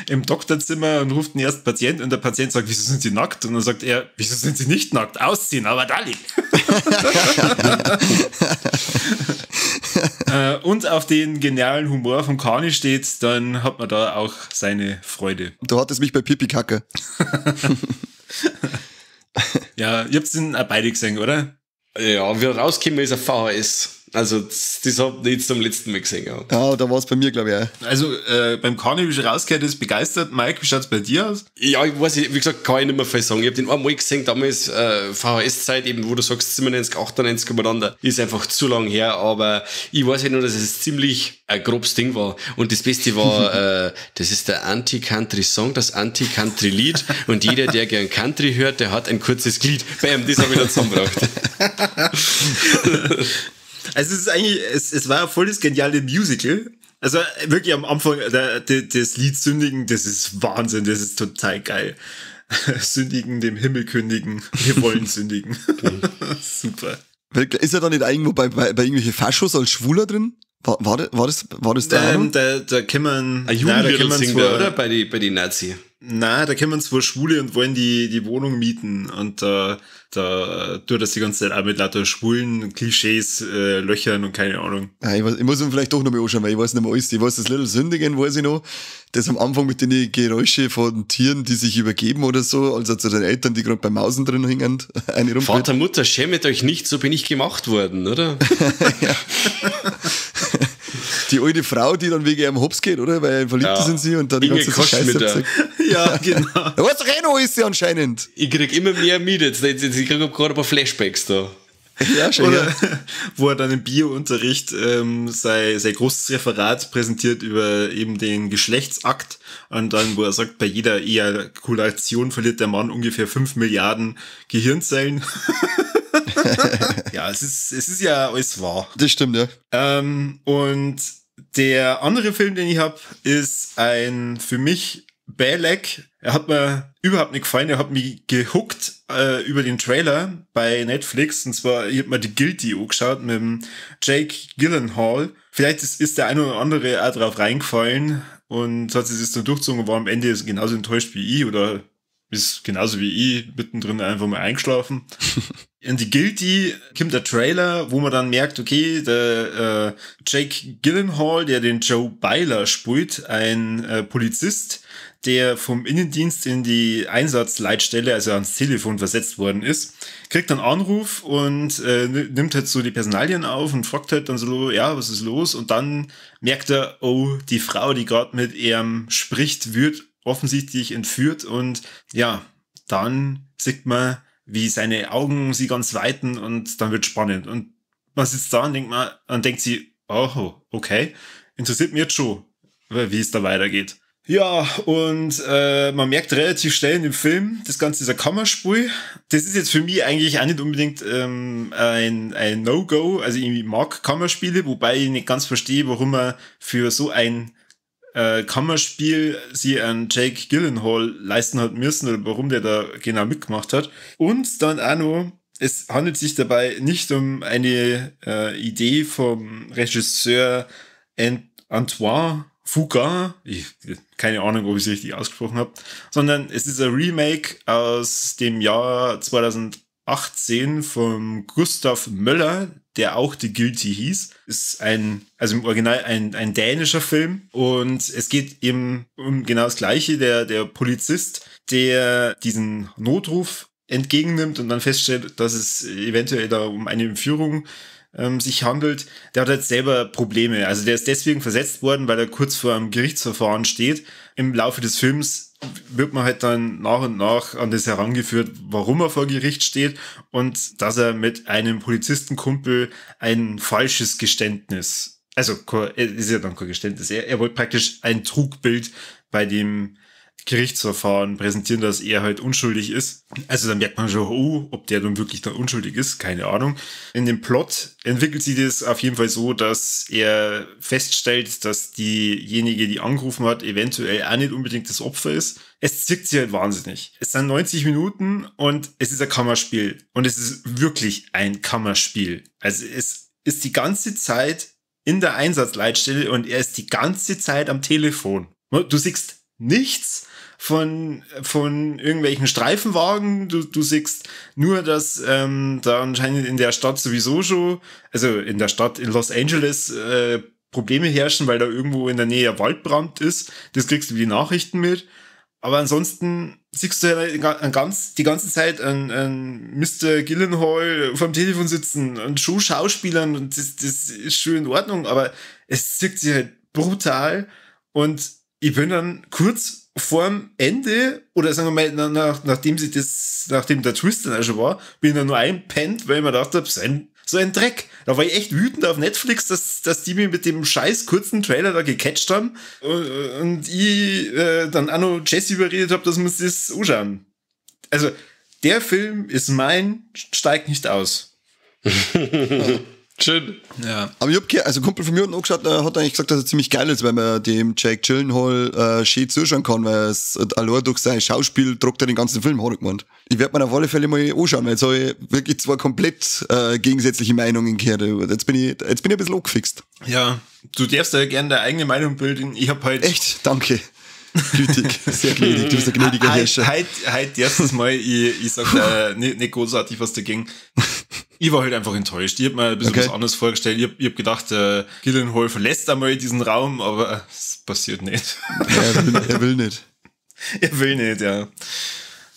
im Doktorzimmer und ruft den ersten Patient und der Patient sagt, wieso sind Sie nackt? Und dann sagt er, wieso sind Sie nicht nackt? Ausziehen, aber da liegt. Und auf den genialen Humor vom Kani steht, dann hat man da auch seine Freude. Du hattest mich bei Pipi Kacke. Ja, ihr habt den auch beide gesehen, oder? Ja, wie er rausgekommen ist, auf VHS. Also, das hab ich jetzt zum letzten Mal gesehen. Ja, ja, da war es bei mir, glaube ich, auch. Also, beim Kani, wie schon rausgehört ist, begeistert. Mike, wie schaut's bei dir aus? Ja, ich weiß nicht, wie gesagt, kann ich nicht mehr viel sagen. Ich hab den einmal gesehen, damals VHS-Zeit, eben, wo du sagst, 97, 98 umeinander. Ist einfach zu lang her, aber ich weiß halt nur, dass es ziemlich ein grobes Ding war. Und das Beste war, das ist der Anti-Country-Song, das Anti-Country-Lied. Und jeder, der gern Country hört, der hat ein kurzes Glied. Bam, das habe ich da zusammengebracht. Also es ist eigentlich, es war voll das geniale Musical. Also wirklich am Anfang, das Lied Sündigen, das ist Wahnsinn, das ist total geil. Sündigen, dem Himmel kündigen, wir wollen sündigen. Super. Ist er da nicht irgendwo bei irgendwelchen Faschos als Schwuler drin? War das da? Da kann man... Ein Jugendliedl singt er, oder? Bei die Nazi. Na, da kommen zwei Schwule und wollen die Wohnung mieten und da tut das die ganze Zeit auch mit lauter schwulen Klischees, Löchern und keine Ahnung. Ja, ich muss ihn vielleicht doch noch mal anschauen, weil ich weiß nicht mehr alles. Ich weiß, das Little Sündigen weiß ich noch. Das am Anfang mit den Geräusche von Tieren, die sich übergeben oder so, also zu den Eltern, die gerade beim Mausen drin hängen. Eine Vater, Mutter, schämet euch nicht, so bin ich gemacht worden, oder? Ja. Die alte Frau, die dann wegen ihrem Hops geht, oder? Weil verliebt ist in sie und dann die ganze Scheiße. Ja, genau. Da weiß doch eh noch alles anscheinend. Ich krieg immer mehr mit jetzt. Ich krieg gerade ein paar Flashbacks da. Ja, schon. Oder, ja. Wo er dann im Bio-Unterricht sein großes Referat präsentiert über eben den Geschlechtsakt und dann, wo er sagt, bei jeder Ejakulation verliert der Mann ungefähr 5 Milliarden Gehirnzellen. Ja, es ist ja alles wahr. Das stimmt, ja. Und der andere Film, den ich habe, ist ein für mich Bälek. Er hat mir überhaupt nicht gefallen. Er hat mich gehuckt über den Trailer bei Netflix. Und zwar, ich hab mir die Guilty angeschaut mit dem Jake Gyllenhaal. Vielleicht ist der eine oder andere auch drauf reingefallen und hat sich das dann durchgezogen und war am Ende genauso enttäuscht wie ich oder Ist genauso wie ich mittendrin einfach mal eingeschlafen. In The Guilty kommt der Trailer, wo man dann merkt, okay, der Jake Gyllenhaal, der den Joe Byler spielt, ein Polizist, der vom Innendienst in die Einsatzleitstelle, also ans Telefon versetzt worden ist, kriegt dann Anruf und nimmt halt so die Personalien auf und fragt halt dann so, ja, was ist los? Und dann merkt er, oh, die Frau, die gerade mit ihm spricht, wird offensichtlich entführt und ja, dann sieht man, wie seine Augen sie ganz weiten und dann wird spannend. Und man sitzt da und denkt sie, oh, okay, interessiert mich jetzt schon, wie es da weitergeht. Ja, und man merkt relativ schnell in dem Film, das Ganze ist ein Kammerspiel. Das ist jetzt für mich eigentlich auch nicht unbedingt ein No-Go. Also ich mag Kammerspiele, wobei ich nicht ganz verstehe, warum man für so ein Kammerspiel sie an Jake Gyllenhaal leisten hat müssen oder warum der da genau mitgemacht hat. Und dann auch noch, es handelt sich dabei nicht um eine Idee vom Regisseur Antoine Fuqua, keine Ahnung, ob ich es richtig ausgesprochen habe, sondern es ist ein Remake aus dem Jahr 2018 von Gustav Möller, der auch The Guilty hieß. Ist also im Original ein dänischer Film und es geht eben um genau das Gleiche. Der Polizist, der diesen Notruf entgegennimmt und dann feststellt, dass es eventuell da um eine Entführung sich handelt, der hat halt selber Probleme. Also der ist deswegen versetzt worden, weil er kurz vor einem Gerichtsverfahren steht. Im Laufe des Films wird man halt dann nach und nach an das herangeführt, warum er vor Gericht steht und dass er mit einem Polizistenkumpel ein falsches Geständnis, also ist ja dann kein Geständnis, er wollte praktisch ein Trugbild bei dem Gerichtsverfahren präsentieren, dass er halt unschuldig ist. Also da merkt man schon, oh, ob der dann wirklich da unschuldig ist, keine Ahnung. In dem Plot entwickelt sich das auf jeden Fall so, dass er feststellt, dass diejenige, die angerufen hat, eventuell auch nicht unbedingt das Opfer ist. Es zirkt sich halt wahnsinnig. Es sind 90 Minuten und es ist ein Kammerspiel. Und es ist wirklich ein Kammerspiel. Also es ist die ganze Zeit in der Einsatzleitstelle und er ist die ganze Zeit am Telefon. Du siehst nichts von irgendwelchen Streifenwagen. Du siehst nur, dass da anscheinend in der Stadt sowieso schon, also in der Stadt in Los Angeles, Probleme herrschen, weil da irgendwo in der Nähe ein Waldbrand ist. Das kriegst du über die Nachrichten mit. Aber ansonsten siehst du ja die ganze Zeit einen Mr. Gyllenhaal vorm Telefon sitzen und schon Schauspielern und das ist schon in Ordnung, aber es zirkt sich halt brutal und ich bin dann kurz vorm Ende, oder sagen wir mal, nachdem der Twist dann auch schon war, bin ich dann nur eingepennt, weil ich mir gedacht habe, so ein Dreck. Da war ich echt wütend auf Netflix, dass die mich mit dem scheiß kurzen Trailer da gecatcht haben und ich dann auch noch Jesse überredet habe, dass wir uns das anschauen. Also, der Film ist mein, steigt nicht aus. Schön. Ja. Aber ich hab gehört, also ein Kumpel von mir hat angeschaut, hat eigentlich gesagt, dass er ziemlich geil ist, weil man dem Jake Gyllenhaal schön zuschauen kann, weil es allein durch sein Schauspiel druckt er den ganzen Film, hat er gemeint. Ich werde mir auf alle Fälle mal anschauen, weil jetzt habe ich wirklich zwei komplett gegensätzliche Meinungen gehört. Jetzt bin ich ein bisschen angefixt. Ja, du darfst ja gerne deine eigene Meinung bilden. Ich hab halt. Echt? Danke. Gütig, sehr gnädig, du bist ein gnädiger Herrscher. Heute erstes Mal, ich sag da nicht großartig was dagegen. Ich war halt einfach enttäuscht. Ich hab mir ein bisschen was anderes vorgestellt. Ich hab gedacht, Gyllenhaal verlässt einmal diesen Raum, aber es passiert nicht. Ja, er will nicht. Er will nicht, ja.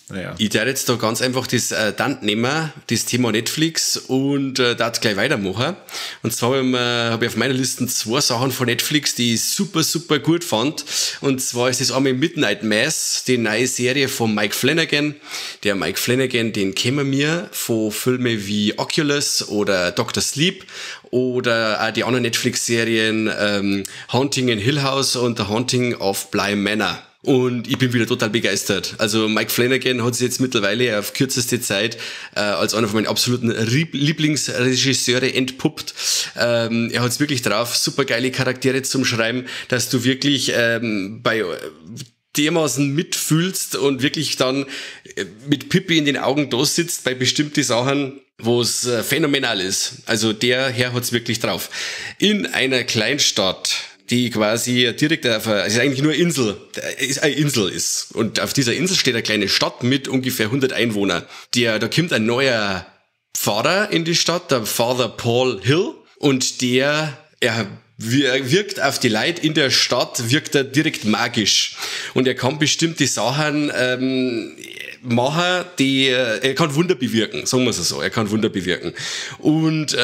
Naja. Ich werde jetzt da ganz einfach das dann nehmen, das Thema Netflix und das gleich weitermachen. Und zwar habe ich auf meiner Liste zwei Sachen von Netflix, die ich super, super gut fand. Und zwar ist das einmal Midnight Mass, die neue Serie von Mike Flanagan. Der Mike Flanagan, den kennen wir von Filmen wie Oculus oder Dr. Sleep oder auch die anderen Netflix-Serien Haunting in Hill House und The Haunting of Bly Manor. Und ich bin wieder total begeistert. Also Mike Flanagan hat sich jetzt mittlerweile auf kürzeste Zeit als einer von meinen absoluten Lieblingsregisseure entpuppt. Er hat es wirklich drauf, super geile Charaktere zum Schreiben, dass du wirklich bei dermaßen mitfühlst und wirklich dann mit Pippi in den Augen da sitzt bei bestimmten Sachen, wo es phänomenal ist. Also der Herr hat's wirklich drauf. In einer Kleinstadt die quasi direkt auf, es ist eigentlich nur Insel, ist eine Insel ist. Und auf dieser Insel steht eine kleine Stadt mit ungefähr 100 Einwohnern. Da kommt ein neuer Pfarrer in die Stadt, der Father Paul Hill, und er wirkt auf die Leute in der Stadt, wirkt er direkt magisch. Und er kann bestimmte Sachen machen, er kann Wunder bewirken, sagen wir es so, er kann Wunder bewirken. Und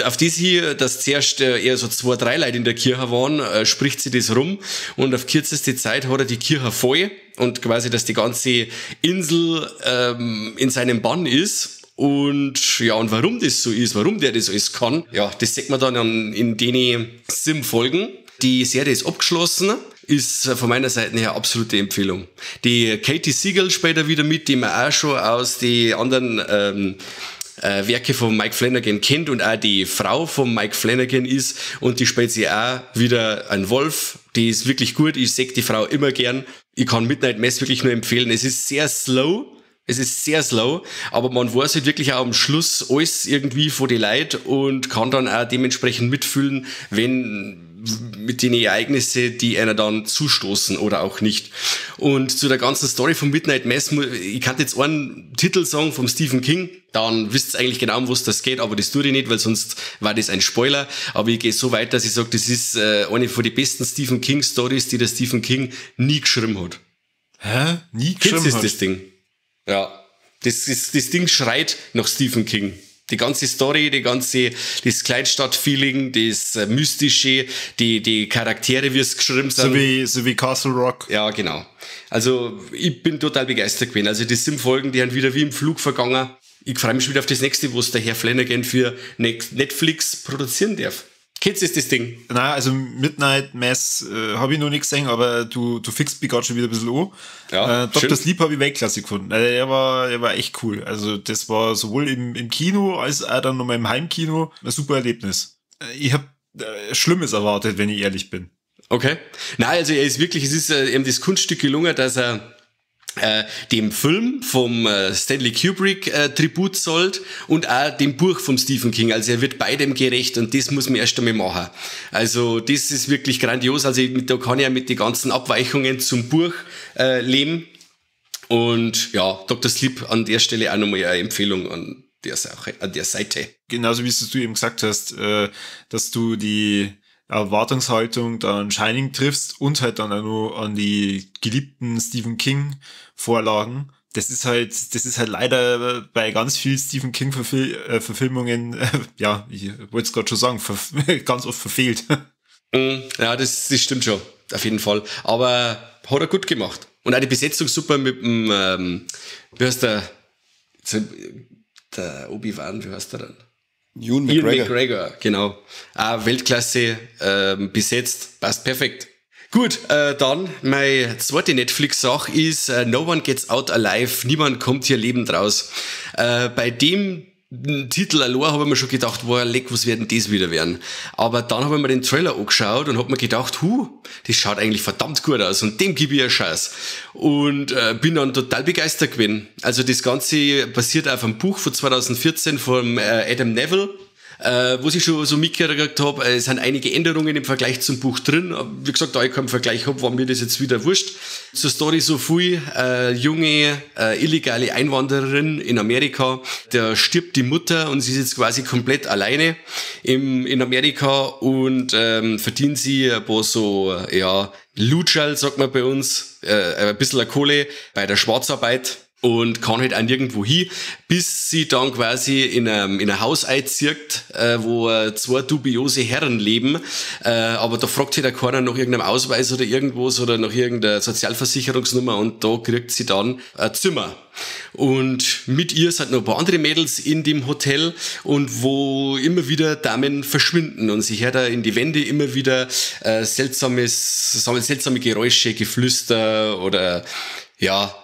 auf das hier, dass zuerst eher so 2, 3 Leute in der Kirche waren, spricht sie das rum, und auf kürzeste Zeit hat er die Kirche voll und quasi, dass die ganze Insel in seinem Bann ist. Und ja, und warum das so ist, warum der das alles kann, ja, das sieht man dann in den 7 Folgen. Die Serie ist abgeschlossen, ist von meiner Seite her absolute Empfehlung. Die Katie Siegel spielt da wieder mit, die man auch schon aus den anderen Werke von Mike Flanagan kennt und auch die Frau von Mike Flanagan ist, und die spielt sie auch wieder ein Wolf. Die ist wirklich gut, ich sehe die Frau immer gern. Ich kann Midnight Mass wirklich nur empfehlen. Es ist sehr slow. Es ist sehr slow, aber man weiß halt wirklich auch am Schluss alles irgendwie vor die Leute und kann dann auch dementsprechend mitfühlen, wenn mit den Ereignissen, die einer dann zustoßen oder auch nicht. Und zu der ganzen Story von Midnight Mass, ich kann jetzt einen Titel sagen vom Stephen King, dann wisst ihr eigentlich genau, um was das geht, aber das tue ich nicht, weil sonst war das ein Spoiler. Aber ich gehe so weit, dass ich sage, das ist eine von den besten Stephen King Stories, die der Stephen King nie geschrieben hat. Hä? Nie geschrieben hat? Das Ding. Ja, das Ding schreit nach Stephen King. Die ganze Story, das Kleinstadt-Feeling, das Mystische, die Charaktere, wie es geschrieben sind. So wie Castle Rock. Ja, genau. Also, ich bin total begeistert gewesen. Also, die 7 Folgen, die sind wieder wie im Flug vergangen. Ich freue mich schon wieder auf das nächste, wo es der Herr Flanagan für Netflix produzieren darf. Kennst du das Ding? Nein, also Midnight Mass habe ich noch nicht gesehen, aber du fixst mich gerade schon wieder ein bisschen an. Ja, Dr. Sleep habe ich Weltklasse gefunden. Also, er war echt cool. Also das war sowohl im Kino als auch dann nochmal im Heimkino ein super Erlebnis. Ich habe Schlimmes erwartet, wenn ich ehrlich bin. Okay. Nein, also er ist wirklich, es ist ihm das Kunststück gelungen, dass er dem Film vom Stanley Kubrick Tribut zollt und auch dem Buch vom Stephen King. Also er wird beidem gerecht und das muss man erst einmal machen. Also das ist wirklich grandios. Also da kann ich ja mit den ganzen Abweichungen zum Buch leben. Und ja, Dr. Sleep an der Stelle auch nochmal eine Empfehlung an der Sache, an der Seite. Genauso wie es du eben gesagt hast, dass du die Erwartungshaltung dann Shining triffst und halt dann auch nur an die geliebten Stephen King Vorlagen. Das ist halt leider bei ganz vielen Stephen King Verfilmungen, ja, ich wollte es gerade schon sagen, ganz oft verfehlt. Ja, das stimmt schon, auf jeden Fall. Aber hat er gut gemacht. Und auch die Besetzung super mit dem, wie heißt der? Der Obi-Wan, wie heißt der dann? Ewan McGregor. Ewan McGregor, genau. Auch Weltklasse besetzt, passt perfekt. Gut, dann meine zweite Netflix-Sache ist No One Gets Out Alive, niemand kommt hier lebend raus. Bei dem Titel allein habe ich mir schon gedacht, boah, leck, was wird denn das wieder werden? Aber dann habe ich mir den Trailer angeschaut und habe mir gedacht, das schaut eigentlich verdammt gut aus und dem gebe ich eine Chance. Und bin dann total begeistert gewesen. Also das Ganze basiert auf einem Buch von 2014 von Adam Neville, was ich schon so mitgekriegt habe, es sind einige Änderungen im Vergleich zum Buch drin. Wie gesagt, da ich keinen Vergleich habe, war mir das jetzt wieder wurscht. Zur Story so viel, junge, illegale Einwanderin in Amerika, da stirbt die Mutter und sie ist jetzt quasi komplett alleine in Amerika und verdient sie ein paar so, ja, Lutschal, sagt man bei uns, ein bisschen Kohle bei der Schwarzarbeit. Und kann halt auch nirgendwo hin, bis sie dann quasi in ein Haus einzieht, wo zwei dubiose Herren leben. Aber da fragt sich da keiner nach irgendeinem Ausweis oder irgendwas oder nach irgendeiner Sozialversicherungsnummer und da kriegt sie dann ein Zimmer. Und mit ihr sind noch ein paar andere Mädels in dem Hotel und wo immer wieder Damen verschwinden und sie hört da in die Wände immer wieder seltsame Geräusche, Geflüster oder ja,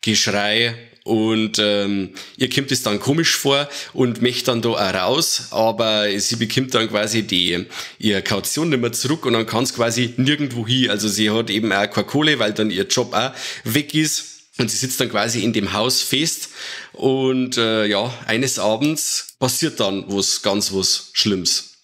Geschrei und ihr kommt es dann komisch vor und möchte dann da auch raus, aber sie bekommt dann quasi ihre Kaution nicht mehr zurück und dann kann es quasi nirgendwo hin. Also sie hat eben auch keine Kohle, weil dann ihr Job auch weg ist und sie sitzt dann quasi in dem Haus fest und ja, eines Abends passiert dann was ganz was Schlimmes.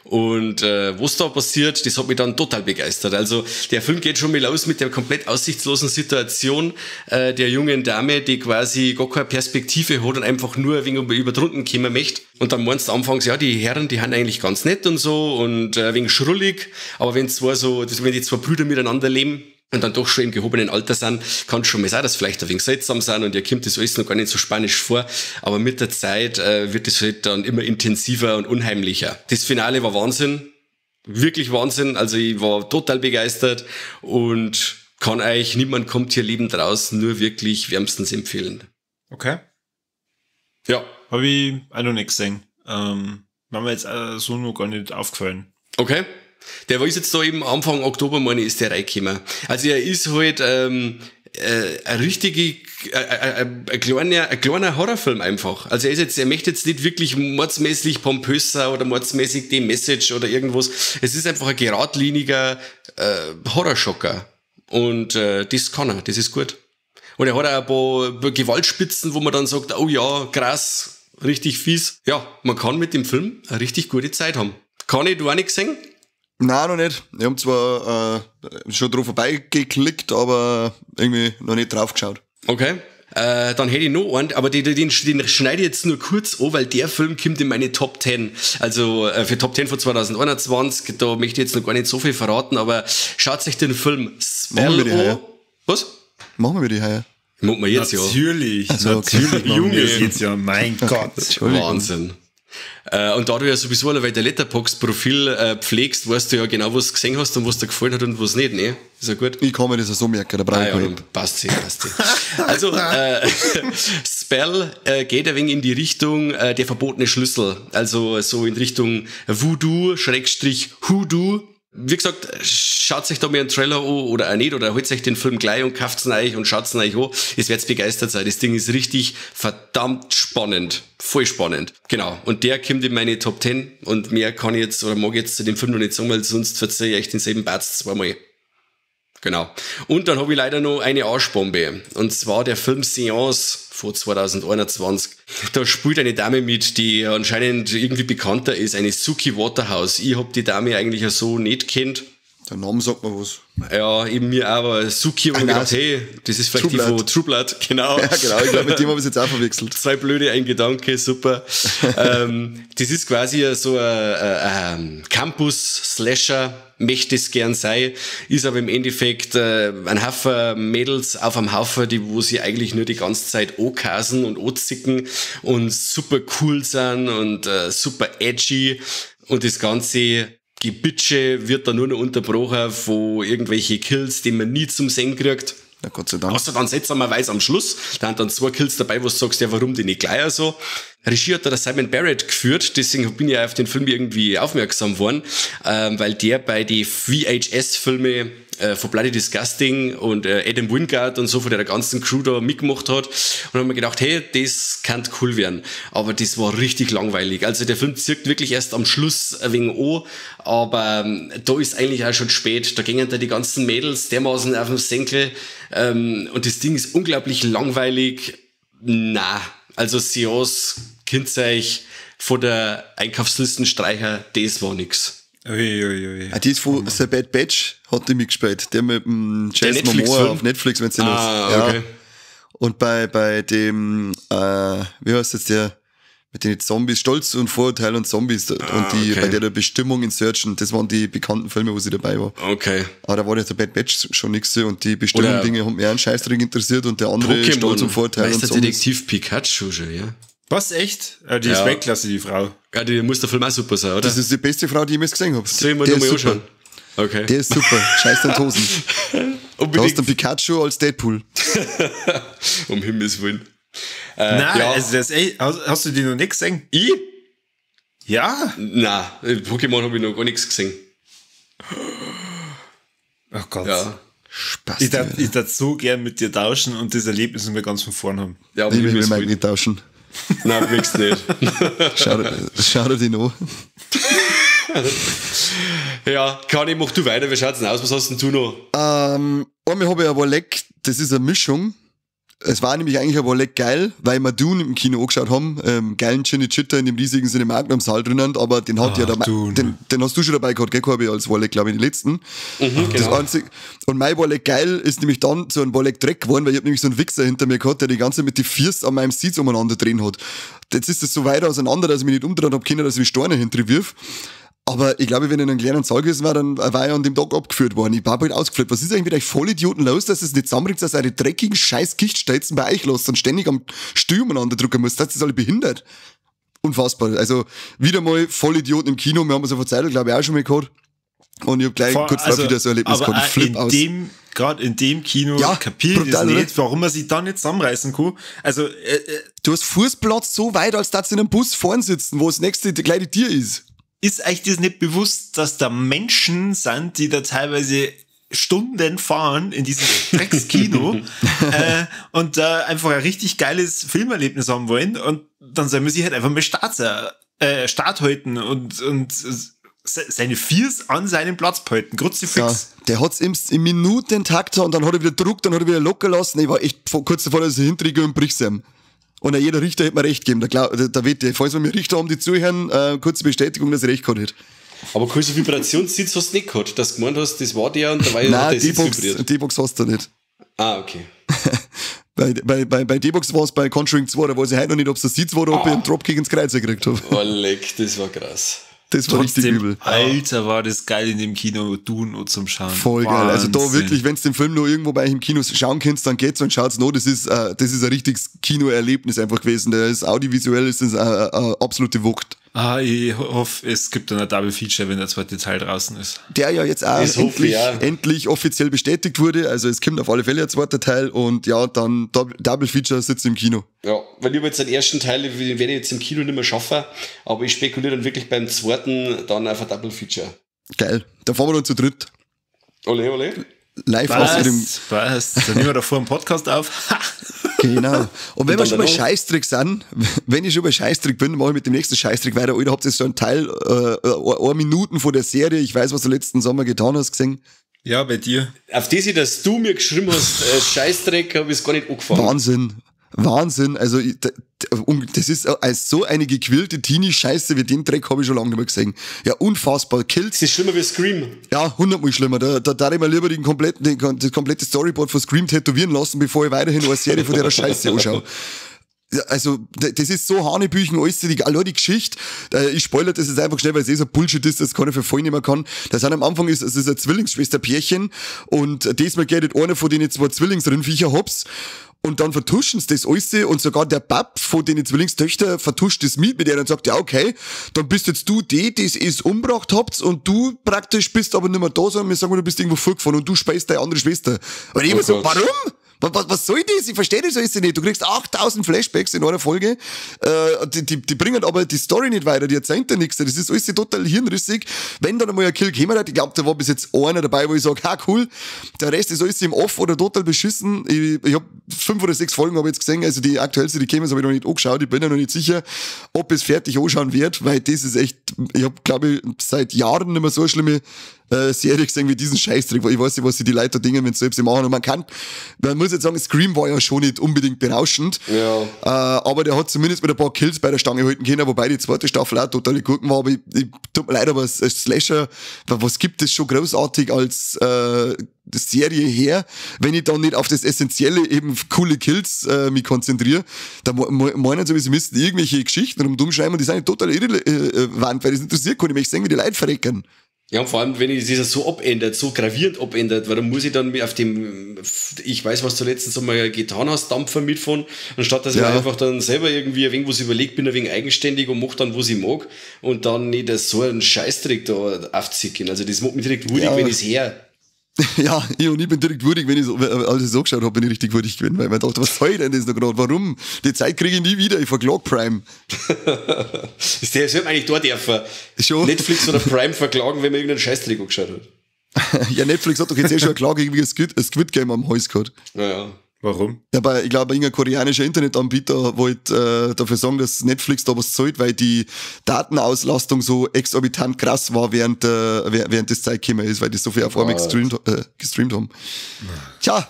Und was da passiert, das hat mich dann total begeistert. Also der Film geht schon mal los mit der komplett aussichtslosen Situation der jungen Dame, die quasi gar keine Perspektive hat und einfach nur ein wenig über drunten kommen möchte. Und dann meinst du anfangs, ja, die Herren, die sind eigentlich ganz nett und so und ein wenig schrullig, aber wenn die zwei Brüder miteinander leben und dann doch schon im gehobenen Alter sind, kann es schon mal sein, dass vielleicht ein wenig seltsam sind und ihr kommt das alles noch gar nicht so spanisch vor. Aber mit der Zeit wird es halt dann immer intensiver und unheimlicher. Das Finale war Wahnsinn. Wirklich Wahnsinn. Also ich war total begeistert und kann euch, niemand kommt hier lebend raus, nur wirklich wärmstens empfehlen. Okay. Ja. Habe ich auch noch nicht gesehen. War mir jetzt so noch gar nicht aufgefallen. Okay. Der war jetzt da eben Anfang Oktober, meine ich, ist der reingekommen. Also er ist halt ein kleiner Horrorfilm einfach. Also er möchte jetzt nicht wirklich mordsmäßig pompös sein oder mordsmäßig die Message oder irgendwas. Es ist einfach ein geradliniger Horrorschocker. Und das kann er, das ist gut. Und er hat auch ein paar Gewaltspitzen, wo man dann sagt, oh ja, krass, richtig fies. Ja, man kann mit dem Film eine richtig gute Zeit haben. Kann ich, du auch nicht gesehen? Nein, noch nicht. Ich habe zwar schon drauf vorbeigeklickt, aber irgendwie noch nicht drauf geschaut. Okay. Dann hätte ich noch einen, aber den schneide ich jetzt nur kurz an, weil der Film kommt in meine Top 10. Also für Top 10 von 2021, da möchte ich jetzt noch gar nicht so viel verraten, aber schaut sich den Film Spell an. Was? Machen wir die heuer. Machen wir jetzt, natürlich, ja. Also, okay. Natürlich, Junge. Jetzt ja, mein Gott. Wahnsinn. Und da du ja sowieso alle dein Letterboxd-Profil pflegst, weißt du ja genau, was du gesehen hast und was dir gefallen hat und was nicht, ne? Ist ja gut. Ich kann mir das ja so merken, da brauche ich ja, passt sich, passt sich. Also, Spell geht ein wenig in die Richtung der verbotene Schlüssel. Also so in Richtung Voodoo, Schrägstrich Hoodoo. Wie gesagt, schaut sich da mal einen Trailer an oder auch nicht, oder holt euch den Film gleich und kauft ihn euch und schaut ihn euch an. Es werdet begeistert sein. Das Ding ist richtig verdammt spannend. Voll spannend. Genau. Und der kommt in meine Top 10 und mehr kann ich jetzt oder mag ich jetzt zu dem Film noch nicht sagen, weil sonst verzeihe ich euch denselben Batz zweimal. Genau. Und dann habe ich leider noch eine Arschbombe. Und zwar der Film Seance von 2021. Da spielt eine Dame mit, die anscheinend irgendwie bekannter ist, eine Suki Waterhouse. Ich habe die Dame eigentlich ja so nicht kennt. Der Name sagt mir was. Ja, eben mir aber Suki, und ich gedacht, hey, das ist vielleicht True die von True Blood, genau. Ja, genau, ich glaube, mit dem habe ich es jetzt auch verwechselt. Zwei blöde, ein Gedanke, super. Das ist quasi so ein Campus-Slasher, möchte es gern sein, ist aber im Endeffekt ein Haufen Mädels auf einem Haufen, die, wo sie eigentlich nur die ganze Zeit ankasen und anzicken und super cool sind und super edgy und das Ganze Gebitsche wird da nur noch unterbrochen von irgendwelche Kills, die man nie zum Sehen kriegt. Na Gott sei Dank. Außer dann seltsamerweise am Schluss. Da sind dann zwei Kills dabei, wo du sagst, ja, warum die nicht gleich so? Regie hat da der Simon Barrett geführt, deswegen bin ich auf den Film irgendwie aufmerksam geworden, weil der bei die VHS-Filme von Bloody Disgusting und Adam Wingard und so von der ganzen Crew da mitgemacht hat. Und haben mir gedacht, hey, das kann cool werden. Aber das war richtig langweilig. Also der Film zirkt wirklich erst am Schluss ein wenig an, aber da ist eigentlich auch schon spät. Da gingen da die ganzen Mädels dermaßen auf den Senkel und das Ding ist unglaublich langweilig. Na, also Seance, Kindzeich von der Einkaufslistenstreicher, das war nix. Ui, ui, ui. Ah, die ist von The Bad Batch, hat die mitgespielt. Der mit dem Jason Momoa auf Netflix, wenn sie noch. Ja. Okay. Und bei dem, wie heißt jetzt der, mit den Zombies, Stolz und Vorurteil und Zombies und die, okay. Bei der Bestimmung in Searchen, das waren die bekannten Filme, wo sie dabei war. Okay. Aber da war ja The Bad Batch schon nichts und die Bestimmung-Dinge haben mich auch einen Scheißdreck interessiert und der andere Pokémon, Stolz und Vorurteil und Zombies. Detektiv Pikachu schon, ja. Was, echt? Die ist Weltklasse, die Frau. Ja, die muss der Film auch super sein, oder? Das ist die beste Frau, die ich jemals gesehen habe. Sollen wir nur mal anschauen. Okay. Der ist super. Scheiß deine Hosen. Unbedingt. Da hast du einen Pikachu als Deadpool. Um Himmels Willen. Nein, ja. Also das ist echt, hast du die noch nicht gesehen? Ich? Ja? Nein, Pokémon habe ich noch gar nichts gesehen. Oh Gott. Ja. Spaß. Ich darf so gern mit dir tauschen und das Erlebnis mir ganz von vorn haben. Ja, ich will mit nicht tauschen. Nein, willst nicht. Schau dir die noch. Ja, Kani, mach du weiter. Wie schaut's denn aus? Was hast denn du noch? Einmal habe ich ein Leck, das ist eine Mischung. Es war nämlich eigentlich ein Warleck geil, weil wir Dune im Kino angeschaut haben, geilen Cinecittà in dem riesigen Cinemagnum Saal drinnen, aber den hat ja dabei, den hast du schon dabei gehabt, gell, Corby, als Warleck, glaube ich, den letzten. Mhm, das genau. Einzige, und mein Warleck geil ist nämlich dann zu einem Warleck Dreck geworden, weil ich hab nämlich so einen Wichser hinter mir gehabt, der die ganze Zeit mit die Füße an meinem Sitz umeinander drehen hat. Jetzt ist es so weit auseinander, dass ich mich nicht umdrehen hab können, dass ich mich Steine hinterwirf. Aber ich glaube, wenn ich in einem kleinen Saal gewesen war, dann war ich an dem Tag abgeführt worden. Ich war bald ausgeflippt. Was ist eigentlich mit euch Vollidioten los, dass es nicht zusammenbringt, dass eure dreckigen scheiß Gichtsteizen bei euch lasst und ständig am Stuhl umeinander drücken müsst? Das ist alle behindert. Unfassbar. Also wieder mal Vollidioten im Kino. Wir haben es ja vor Zeit, glaube ich, auch schon mal gehabt. Und ich hab gleich kurz drauf wieder so ein Erlebnis gehabt. Ich flipp aus. Gerade in dem Kino ja, kapiert ich nicht, warum man sich da nicht zusammenreißen kann. Also, du hast Fußplatz so weit, als dass du in einem Bus vorn sitzen, wo das nächste gleich die Tier ist. Ist euch das nicht bewusst, dass da Menschen sind, die da teilweise Stunden fahren in dieses Dreckskino und da einfach ein richtig geiles Filmerlebnis haben wollen und dann soll man sich halt einfach mal Start halten und seine Viers an seinem Platz behalten. Grütze fix. Ja, der hat's im Minutentakt und dann hat er wieder Druck, dann hat er wieder locker lassen. Ich war echt kurz davor, dass ich hintriege und brich's ihm. Und jeder Richter hätte mir recht gegeben. Da wird der, falls wir mir Richter haben, die zuhören, kurze Bestätigung, dass ich recht gehabt hätte. Aber cool, so Vibrationssitz hast du nicht gehabt, dass du gemeint hast, das war der und da war ja nein, D-Box hast du nicht. Ah, okay. Bei D-Box war es bei Conjuring 2, da weiß ich heute noch nicht, ob es der Sitz war oder ob ich einen Dropkick ins Kreuz gekriegt habe. Oh, leck, das war krass. Das war trotzdem, richtig übel. Alter, war das geil in dem Kino, Dune und zum Schauen. Voll geil. Also da wirklich, wenn du den Film nur irgendwo bei euch im Kino schauen kannst, dann geht's und schaut's noch. Das ist ein richtiges Kinoerlebnis einfach gewesen. Der ist audiovisuell, ist das eine absolute Wucht. Ah, ich hoffe, es gibt dann ein Double Feature, wenn der zweite Teil draußen ist. Der ja jetzt auch endlich offiziell bestätigt wurde. Also es kommt auf alle Fälle ein zweiter Teil und ja, dann Double Feature sitzt im Kino. Ja, weil ich jetzt den ersten Teil, den werde ich jetzt im Kino nicht mehr schaffen, aber ich spekuliere dann wirklich beim zweiten dann auf ein Double Feature. Geil, da fahren wir dann zu dritt. Ole, ole. Live aus dem. Passt. Dann nehmen wir davor einen Podcast auf. Genau. Und wenn wir schon bei Scheißtrick sind, wenn ich schon bei Scheißtrick bin, mache ich mit dem nächsten Scheißtrick weiter. Alter, habt ihr so einen Teil, eine Minuten von der Serie, ich weiß, was du letzten Sommer getan hast, gesehen? Ja, bei dir. Auf das, dass du mir geschrieben hast, Scheißdreck, habe ich es gar nicht angefangen. Wahnsinn. Wahnsinn. Also, das ist so eine gequirlte Teenie-Scheiße wie den Dreck habe ich schon lange nicht mehr gesehen. Ja, unfassbar. Kills. Das ist schlimmer wie Scream. Ja, 100-mal schlimmer. Da darf ich mir lieber das komplette Storyboard von Scream tätowieren lassen, bevor ich weiterhin eine Serie von der Scheiße anschaue. Also, das ist so Hanebüchen, alles, allein die Geschichte, ich spoilere das jetzt einfach schnell, weil es eh so Bullshit ist, das keiner für voll nicht mehr kann. Das sind am Anfang ist, es ist ein Zwillingsschwesterpärchen und diesmal geht nicht einer von denen zwei Zwillingsrindviecher hops. Und dann vertuschen sie das alles und sogar der Bab von den Zwillingstöchtern vertuscht das mit der und sagt, ja okay, dann bist jetzt du die, die es umgebracht habt und du praktisch bist aber nicht mehr da, sondern wir sagen, du bist irgendwo vorgefahren und du speist deine andere Schwester. Und ich immer so, warum? Was soll das? Ich verstehe das alles nicht. Du kriegst 8000 Flashbacks in einer Folge. Die bringen aber die Story nicht weiter, die erzählen dir nichts. Das ist alles total hirnrissig. Wenn dann einmal ein Kill gekommen hat, ich glaube, da war bis jetzt einer dabei, wo ich sage, ha cool, der Rest ist alles im Off oder total beschissen. Ich hab 5 oder 6 Folgen hab ich jetzt gesehen, also die aktuellste, die kämen, habe ich noch nicht angeschaut. Ich bin ja noch nicht sicher, ob es fertig anschauen wird, weil das ist echt, ich habe, glaube ich, seit Jahren nicht mehr so eine schlimme Serie gesehen wie diesen Scheißdreck. Ich weiß nicht, was sie die Leute da dingen, wenn sie selbst machen. Und man muss jetzt sagen, Scream war ja schon nicht unbedingt berauschend. Ja. Aber der hat zumindest mit ein paar Kills bei der Stange halten können, wobei die zweite Staffel auch totale Gurken war. Aber ich tut mir leid, aber als Slasher, was gibt es schon großartig als Serie her, wenn ich dann nicht auf das Essentielle, eben coole Kills, mich konzentriere, da meinen sie, sie müssten irgendwelche Geschichten rumdumm schreiben und die sind nicht total irrelevant, weil das interessiert keinen. Ich möchte sehen, wie die Leute verrecken. Ja, und vor allem, wenn ich das so abändert, so gravierend abändert, weil dann muss ich dann auf dem, ich weiß, was du letzten Sommer getan hast, Dampfer mitfahren, anstatt dass ich mir einfach dann selber irgendwie ein wenig was überlegt, bin ein wenig eigenständig und mach dann, was ich mag, und dann nicht so einen Scheißdreck da aufziehen. Also das macht mich direkt wurig, wenn ich's her. Ja, ich bin direkt wurig, wenn ich so, als ich so geschaut habe, bin ich richtig wurig gewesen, weil ich mir dachte, was soll denn das noch gerade? Warum? Die Zeit kriege ich nie wieder, ich verklag Prime. Das sollte man eigentlich da dürfen. Schon. Netflix oder Prime verklagen, wenn man irgendeinen Scheißdreck angeschaut hat. Ja, Netflix hat doch jetzt eh schon eine Klage gegen ein Squid Game am Hals gehabt. Ja. Warum? Ja, aber ich glaube, irgendein koreanischer Internetanbieter wollte dafür sorgen, dass Netflix da was zahlt, weil die Datenauslastung so exorbitant krass war, während das Zeit gekommen ist, weil die so viel auf einmal gestreamt haben. Tja,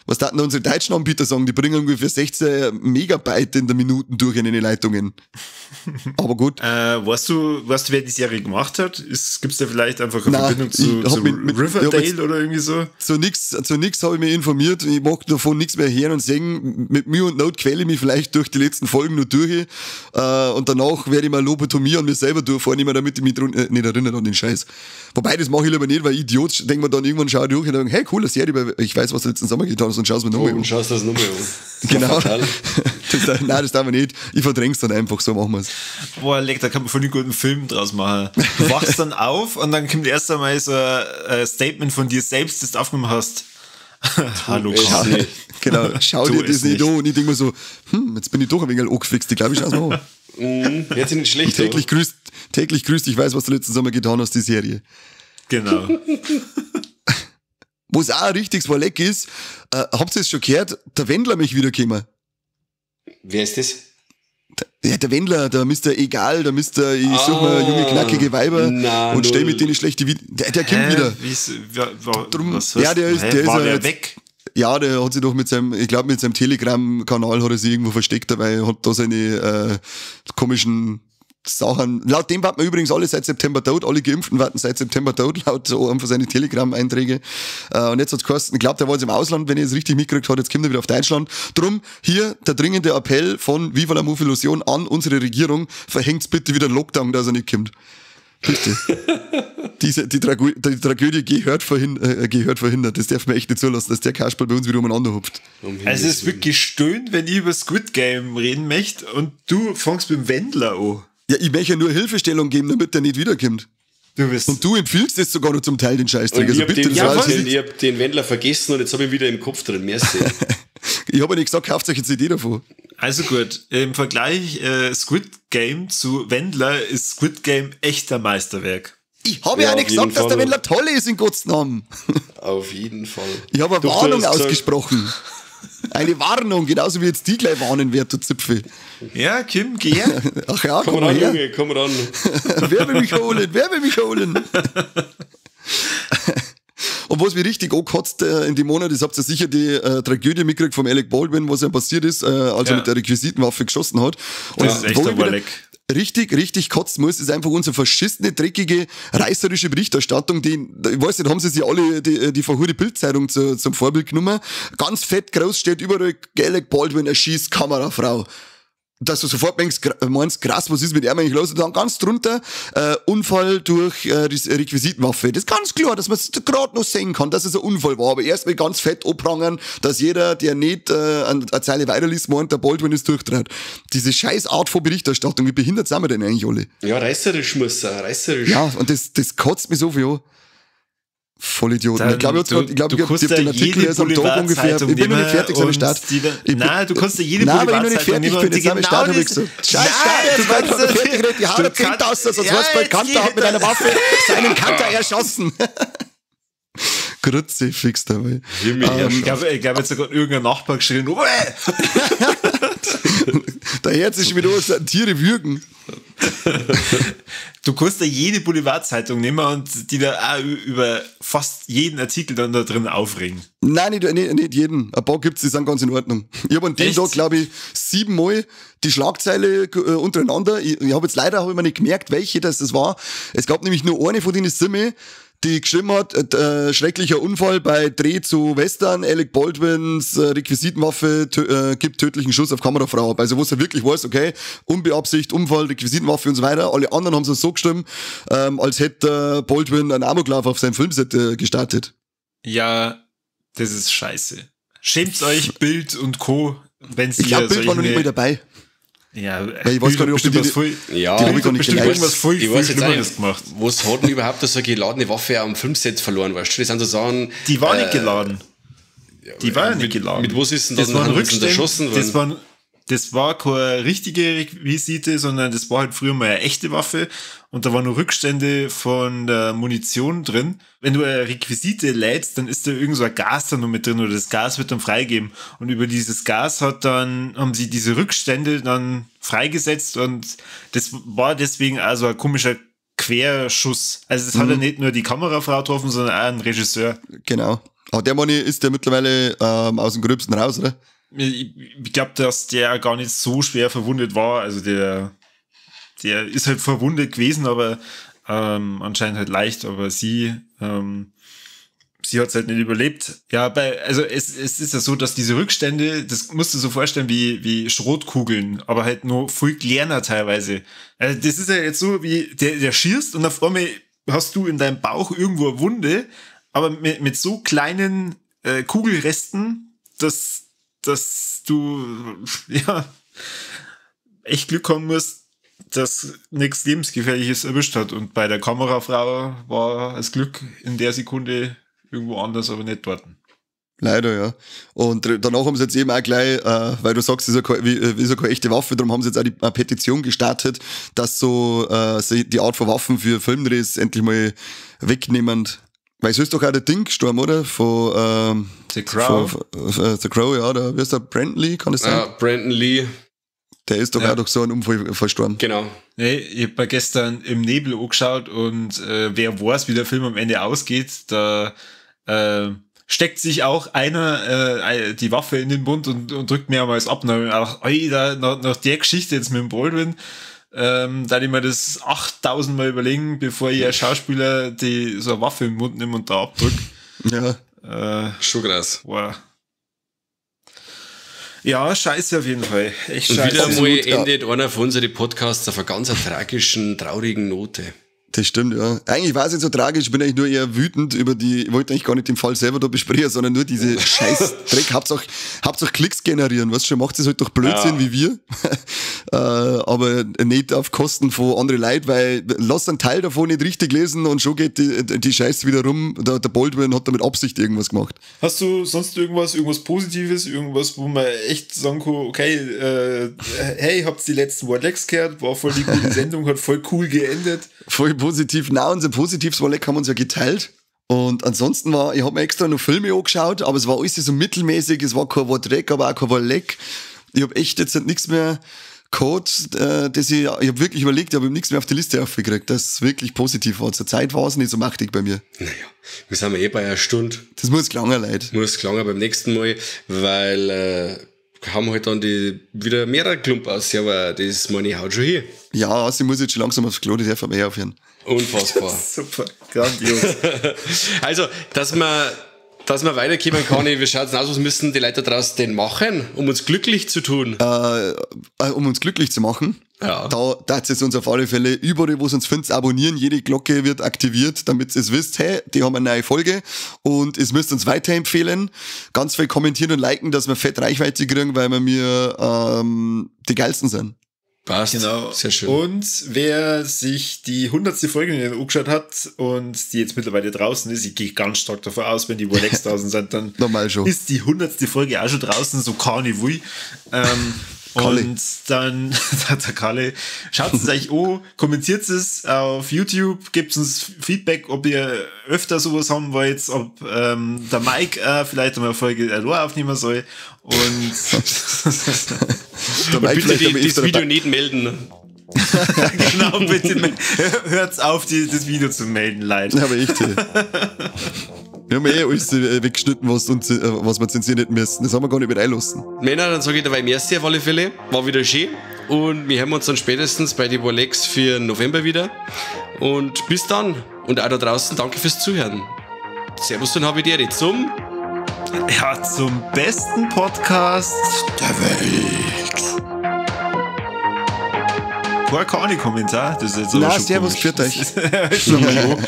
Was da unsere deutschen Anbieter sagen, die bringen ungefähr 16 Megabyte in der Minute durch in den Leitungen. Aber gut. Weißt du, wer die Serie gemacht hat? Gibt's da vielleicht einfach eine Verbindung zu Riverdale oder irgendwie so? Zu nix habe ich mich informiert. Ich mag davon nichts mehr hören und sehen. Mit Mühe und Not quäle ich mich vielleicht durch die letzten Folgen nur durch. Und danach werde ich mal Lobotomie an mir selber durchfahren, immer damit ich mich nicht erinnere an den Scheiß. Wobei, das mache ich lieber nicht, weil Idiot, denke mir dann irgendwann, schau durch und denke, hey, coole Serie, weil ich weiß, was letzten Sommer getan hast und schau's mir nochmal an. Und schaust das nochmal an. Genau. Nein, das darf man nicht. Ich verdräng's dann einfach, so machen wir's. Boah, leck, da kann man voll einen guten Film draus machen. Du wachst dann auf und dann kommt erst einmal so ein Statement von dir selbst, das du aufgenommen hast. Hallo, Karl. Genau, schau dir das nicht an. Und ich denke mir so, jetzt bin ich doch ein wenig angefixt. Ich glaube, ich schau's mir an. Jetzt ist nicht schlecht. Täglich grüßt, ich weiß, was du letzten Sommer getan hast, die Serie. Genau. Wo es auch ein richtiges Warleck ist, habt ihr es schon gehört, der Wendler mich wiedergekommen. Wer ist das? Der Wendler, der Mr. Egal, der Mr. Ich suche mir junge, knackige Weiber und stell mit denen schlechte Videos. Der kommt wieder. War der weg? Ja, der hat sich doch mit seinem, ich glaube mit seinem Telegram-Kanal hat er sich irgendwo versteckt dabei, hat da seine komischen Sachen. Laut dem warten wir übrigens alle seit September tot, alle Geimpften warten seit September tot, laut so einfach seine Telegram-Einträge. Und jetzt hat's geheißen, ich glaube, der war jetzt im Ausland, wenn ich es richtig mitgekriegt habe, jetzt kommt er wieder auf Deutschland. Drum hier der dringende Appell von Viva la Movilusion an unsere Regierung, verhängt's bitte wieder einen Lockdown, dass er nicht kommt. Bitte. Die Tragödie gehört verhindert. Das darf man echt nicht zulassen, dass der Kasperl bei uns wieder umeinander hupft. Also es wird gestöhnt, wenn ich über Squid Game reden möchte und du fängst mit dem Wendler an. Ja, ich möchte ja nur Hilfestellung geben, damit der nicht wiederkommt. Und du empfiehlst es sogar noch zum Teil, den Scheißdreck. Also bitte, ich hab den Wendler vergessen und jetzt habe ich ihn wieder im Kopf drin. Merci. Ich habe ja nicht gesagt, kauft euch jetzt die Idee davon. Also gut, im Vergleich Squid Game zu Wendler ist Squid Game echter Meisterwerk. Ich habe ja auch nicht gesagt, dass der Wendler toll ist, in Gottes Namen. Auf jeden Fall. Ich habe eine Warnung ausgesprochen. Eine Warnung, genauso wie jetzt die gleich warnen wird, du Zipfel. Ja, Kim, geh her. Ach ja, komm ran, her. Junge, komm ran. Wer will mich holen? Wer will mich holen? Und was mich richtig angekotzt in dem Monat, das habt ihr sicher die Tragödie mitgekriegt vom Alec Baldwin, was ja passiert ist, als er mit der Requisitenwaffe geschossen hat. Und das ist echt ein Warleck. Richtig, richtig kotzen muss, ist einfach unsere verschissene, dreckige, reißerische Berichterstattung, die, ich weiß nicht, haben sie sich alle die verhurte Bildzeitung zum Vorbild genommen. Ganz fett groß steht überall, Alec Baldwin erschießt Kamerafrau. Dass du sofort denkst, meinst, krass, was ist mit ihm eigentlich los? Und dann ganz drunter, Unfall durch Requisitenwaffe. Das ist ganz klar, dass man es gerade noch sehen kann, dass es ein Unfall war. Aber erstmal ganz fett abprangern, dass jeder, der nicht eine Zeile weiterliest, meint, der Baldwin ist durchtrat. Diese scheiß Art von Berichterstattung, wie behindert sind wir denn eigentlich alle? Ja, reißerisch muss sein, reißerisch. Ja, und das kotzt mich so viel an. Vollidioten. Ich glaube, ich hab den Artikel erst am Tag ungefähr. Ich bin noch nicht fertig, so Start. Nein, du kannst ja jede Boulevardzeitung nehmen. Nein, weil ich noch nicht fertig bin. Jetzt am Start habe ich gesagt. Scheiß Start, jetzt war ich noch fertig geredet. Die hauen 10.000, sonst was bei Kanter hat mit einer Waffe seinen Kanter erschossen. Kruzifix dabei. Ich glaube, jetzt hat gerade irgendein Nachbar geschrien. Der Herz ist schon wieder aus, Tiere würgen. Du kannst ja jede Boulevardzeitung nehmen und die da auch über fast jeden Artikel dann da drin aufregen. Nein, nicht jeden. Ein paar gibt's, die sind ganz in Ordnung. Ich habe an dem Tag, glaube ich, 7-mal die Schlagzeile untereinander. Ich habe jetzt leider hab ich mir nicht gemerkt, welche das war. Es gab nämlich nur eine von denen 7, die geschrieben hat, schrecklicher Unfall bei Dreh zu Western, Alec Baldwins Requisitenwaffe gibt tödlichen Schuss auf Kamerafrau ab. Also wo es ja wirklich weiß, okay, unbeabsichtigt, Unfall, Requisitenwaffe und so weiter. Alle anderen haben es so geschrieben, als hätte Baldwin einen Amoklauf auf seinem Filmset gestartet. Ja, das ist scheiße. Schämt euch, Bild und Co., wenn's Ich glaube, Bild war noch nicht mal dabei. Ja, weil ich weiß gar nicht, ob die was voll, ja, die hab ich gar nicht bestimmt irgendwas voll, ich weiß jetzt nicht, gemacht. Was hat denn überhaupt so eine geladene Waffe am Filmset verloren, weißt du? Das sind so Sachen. Die war nicht geladen. Die war ja nicht geladen. Mit was ist denn das waren erschossen worden? Das war keine richtige Requisite, sondern das war halt früher mal eine echte Waffe und da waren nur Rückstände von der Munition drin. Wenn du eine Requisite lädst, dann ist da irgend so ein Gas dann noch mit drin oder das Gas wird dann freigegeben. Und über dieses Gas haben sie diese Rückstände dann freigesetzt und das war deswegen also ein komischer Querschuss. Also es hat ja nicht nur die Kamerafrau getroffen, sondern auch ein Regisseur. Genau. Aber der Mann ist der mittlerweile aus dem Gröbsten raus, oder? Ich glaube, dass der gar nicht so schwer verwundet war. Also der ist halt verwundet gewesen, aber anscheinend halt leicht. Aber sie hat es halt nicht überlebt. Ja, also es ist ja so, dass diese Rückstände, das musst du so vorstellen wie Schrotkugeln, aber halt nur viel kleiner teilweise. Also das ist ja jetzt so, wie der schießt und auf einmal hast du in deinem Bauch irgendwo eine Wunde, aber mit so kleinen Kugelresten, dass du ja echt Glück haben musst, dass nichts Lebensgefährliches erwischt hat. Und bei der Kamerafrau war das Glück in der Sekunde irgendwo anders, aber nicht dort. Leider, ja. Und danach haben sie jetzt eben auch gleich, weil du sagst, es ist ja keine echte Waffe, darum haben sie jetzt auch die eine Petition gestartet, dass so die Art von Waffen für Filmdrehs endlich mal wegnehmen. Weil es ist doch auch der Ding gestorben, oder? Von The Crow. The Crow, ja. Da, wie ist der? Brandon Lee, kann das sein? Ja, Brandon Lee. Der ist doch auch durch so einen Unfall verstorben. Genau. Nee, ich hab mir gestern im Nebel angeschaut und wer weiß, wie der Film am Ende ausgeht, da steckt sich auch einer die Waffe in den Mund und drückt mehrmals ab. Und dann hab ich gedacht, ey, nach der Geschichte jetzt mit dem Baldwin, da ich mir das 8000 Mal überlegen, bevor ich als Schauspieler die so eine Waffe im Mund nehme und da abdrücke. Ja. Schon krass. Wow. Ja, scheiße auf jeden Fall. Echt scheiße. Und wieder einmal endet einer von unseren Podcasts auf einer ganz tragischen, traurigen Note. Das stimmt, ja. Eigentlich war es nicht so tragisch, ich bin eigentlich nur eher wütend über die, ich wollte eigentlich gar nicht den Fall selber da besprechen, sondern nur diese scheiß Dreck. Hauptsache Klicks generieren, weißt du schon, macht es halt doch Blödsinn wie wir. Aber nicht auf Kosten von anderen Leuten, weil lass einen Teil davon nicht richtig lesen und schon geht die Scheiße wieder rum. Der Baldwin hat da mit Absicht irgendwas gemacht. Hast du sonst irgendwas Positives, irgendwas, wo man echt sagen kann, okay, hey, habt die letzten Warlecks gehört, war voll die gute Sendung, hat voll cool geendet. Voll positiv. Nein, unser positives Warleck haben wir uns ja geteilt. Und ansonsten war, ich habe mir extra noch Filme angeschaut, aber es war alles so mittelmäßig, es war kein Warleck, aber auch kein Warleck. Ich habe echt jetzt nichts mehr gehabt, dass ich habe wirklich überlegt, ich habe nichts mehr auf die Liste aufgekriegt, dass es wirklich positiv war. Zur Zeit war es nicht so machtig bei mir. Naja, wir sind ja eh bei einer Stunde. Das muss gelangen, Leute. Muss gelangen beim nächsten Mal, weil haben halt dann die wieder mehrere Klump aus, aber das meine ich haut schon hier. Ja, sie muss jetzt schon langsam aufs Klo, das darf man aufhören. Unfassbar. Super, grandios. Also, dass man weiterkommen kann, wie schaut's denn aus, was müssen die Leute da draußen denn machen, um uns glücklich zu tun? Um uns glücklich zu machen? Ja. Da darf es uns auf alle Fälle überall, wo es uns findet, abonnieren. Jede Glocke wird aktiviert, damit ihr es wisst, hey, die haben eine neue Folge und es müsst uns weiterempfehlen. Ganz viel kommentieren und liken, dass wir fett Reichweite kriegen, weil wir mir die geilsten sind. Passt. Genau. Sehr schön. Und wer sich die 100. Folge angeschaut hat und die jetzt mittlerweile draußen ist, ich gehe ganz stark davon aus, wenn die Warlecks draußen sind, dann normal schon. Ist die 100. Folge auch schon draußen, so kann ich will. Und dann, der Kalle, schaut es euch an, kommentiert es auf YouTube, gebt uns Feedback, ob ihr öfter sowas haben wollt, ob der Mike vielleicht einmal Folge allein aufnehmen soll. Und der Mike bitte das Video nicht melden. Genau, bitte hört's auf, das Video zu melden, leider. Ja, aber echt. Wir haben eh alles weggeschnitten, was wir zensieren hätten müssen. Das haben wir gar nicht mit einlassen. Männer, dann sage ich dabei merci auf alle Fälle. War wieder schön. Und wir hören uns dann spätestens bei den Warlecks für November wieder. Und bis dann. Und auch da draußen, danke fürs Zuhören. Servus und habe die Ehre zum... Ja, zum besten Podcast der Welt. War kein Kommentar. Das ist jetzt aber Na, schon servus, komisch. Pfiat euch. Schon mal.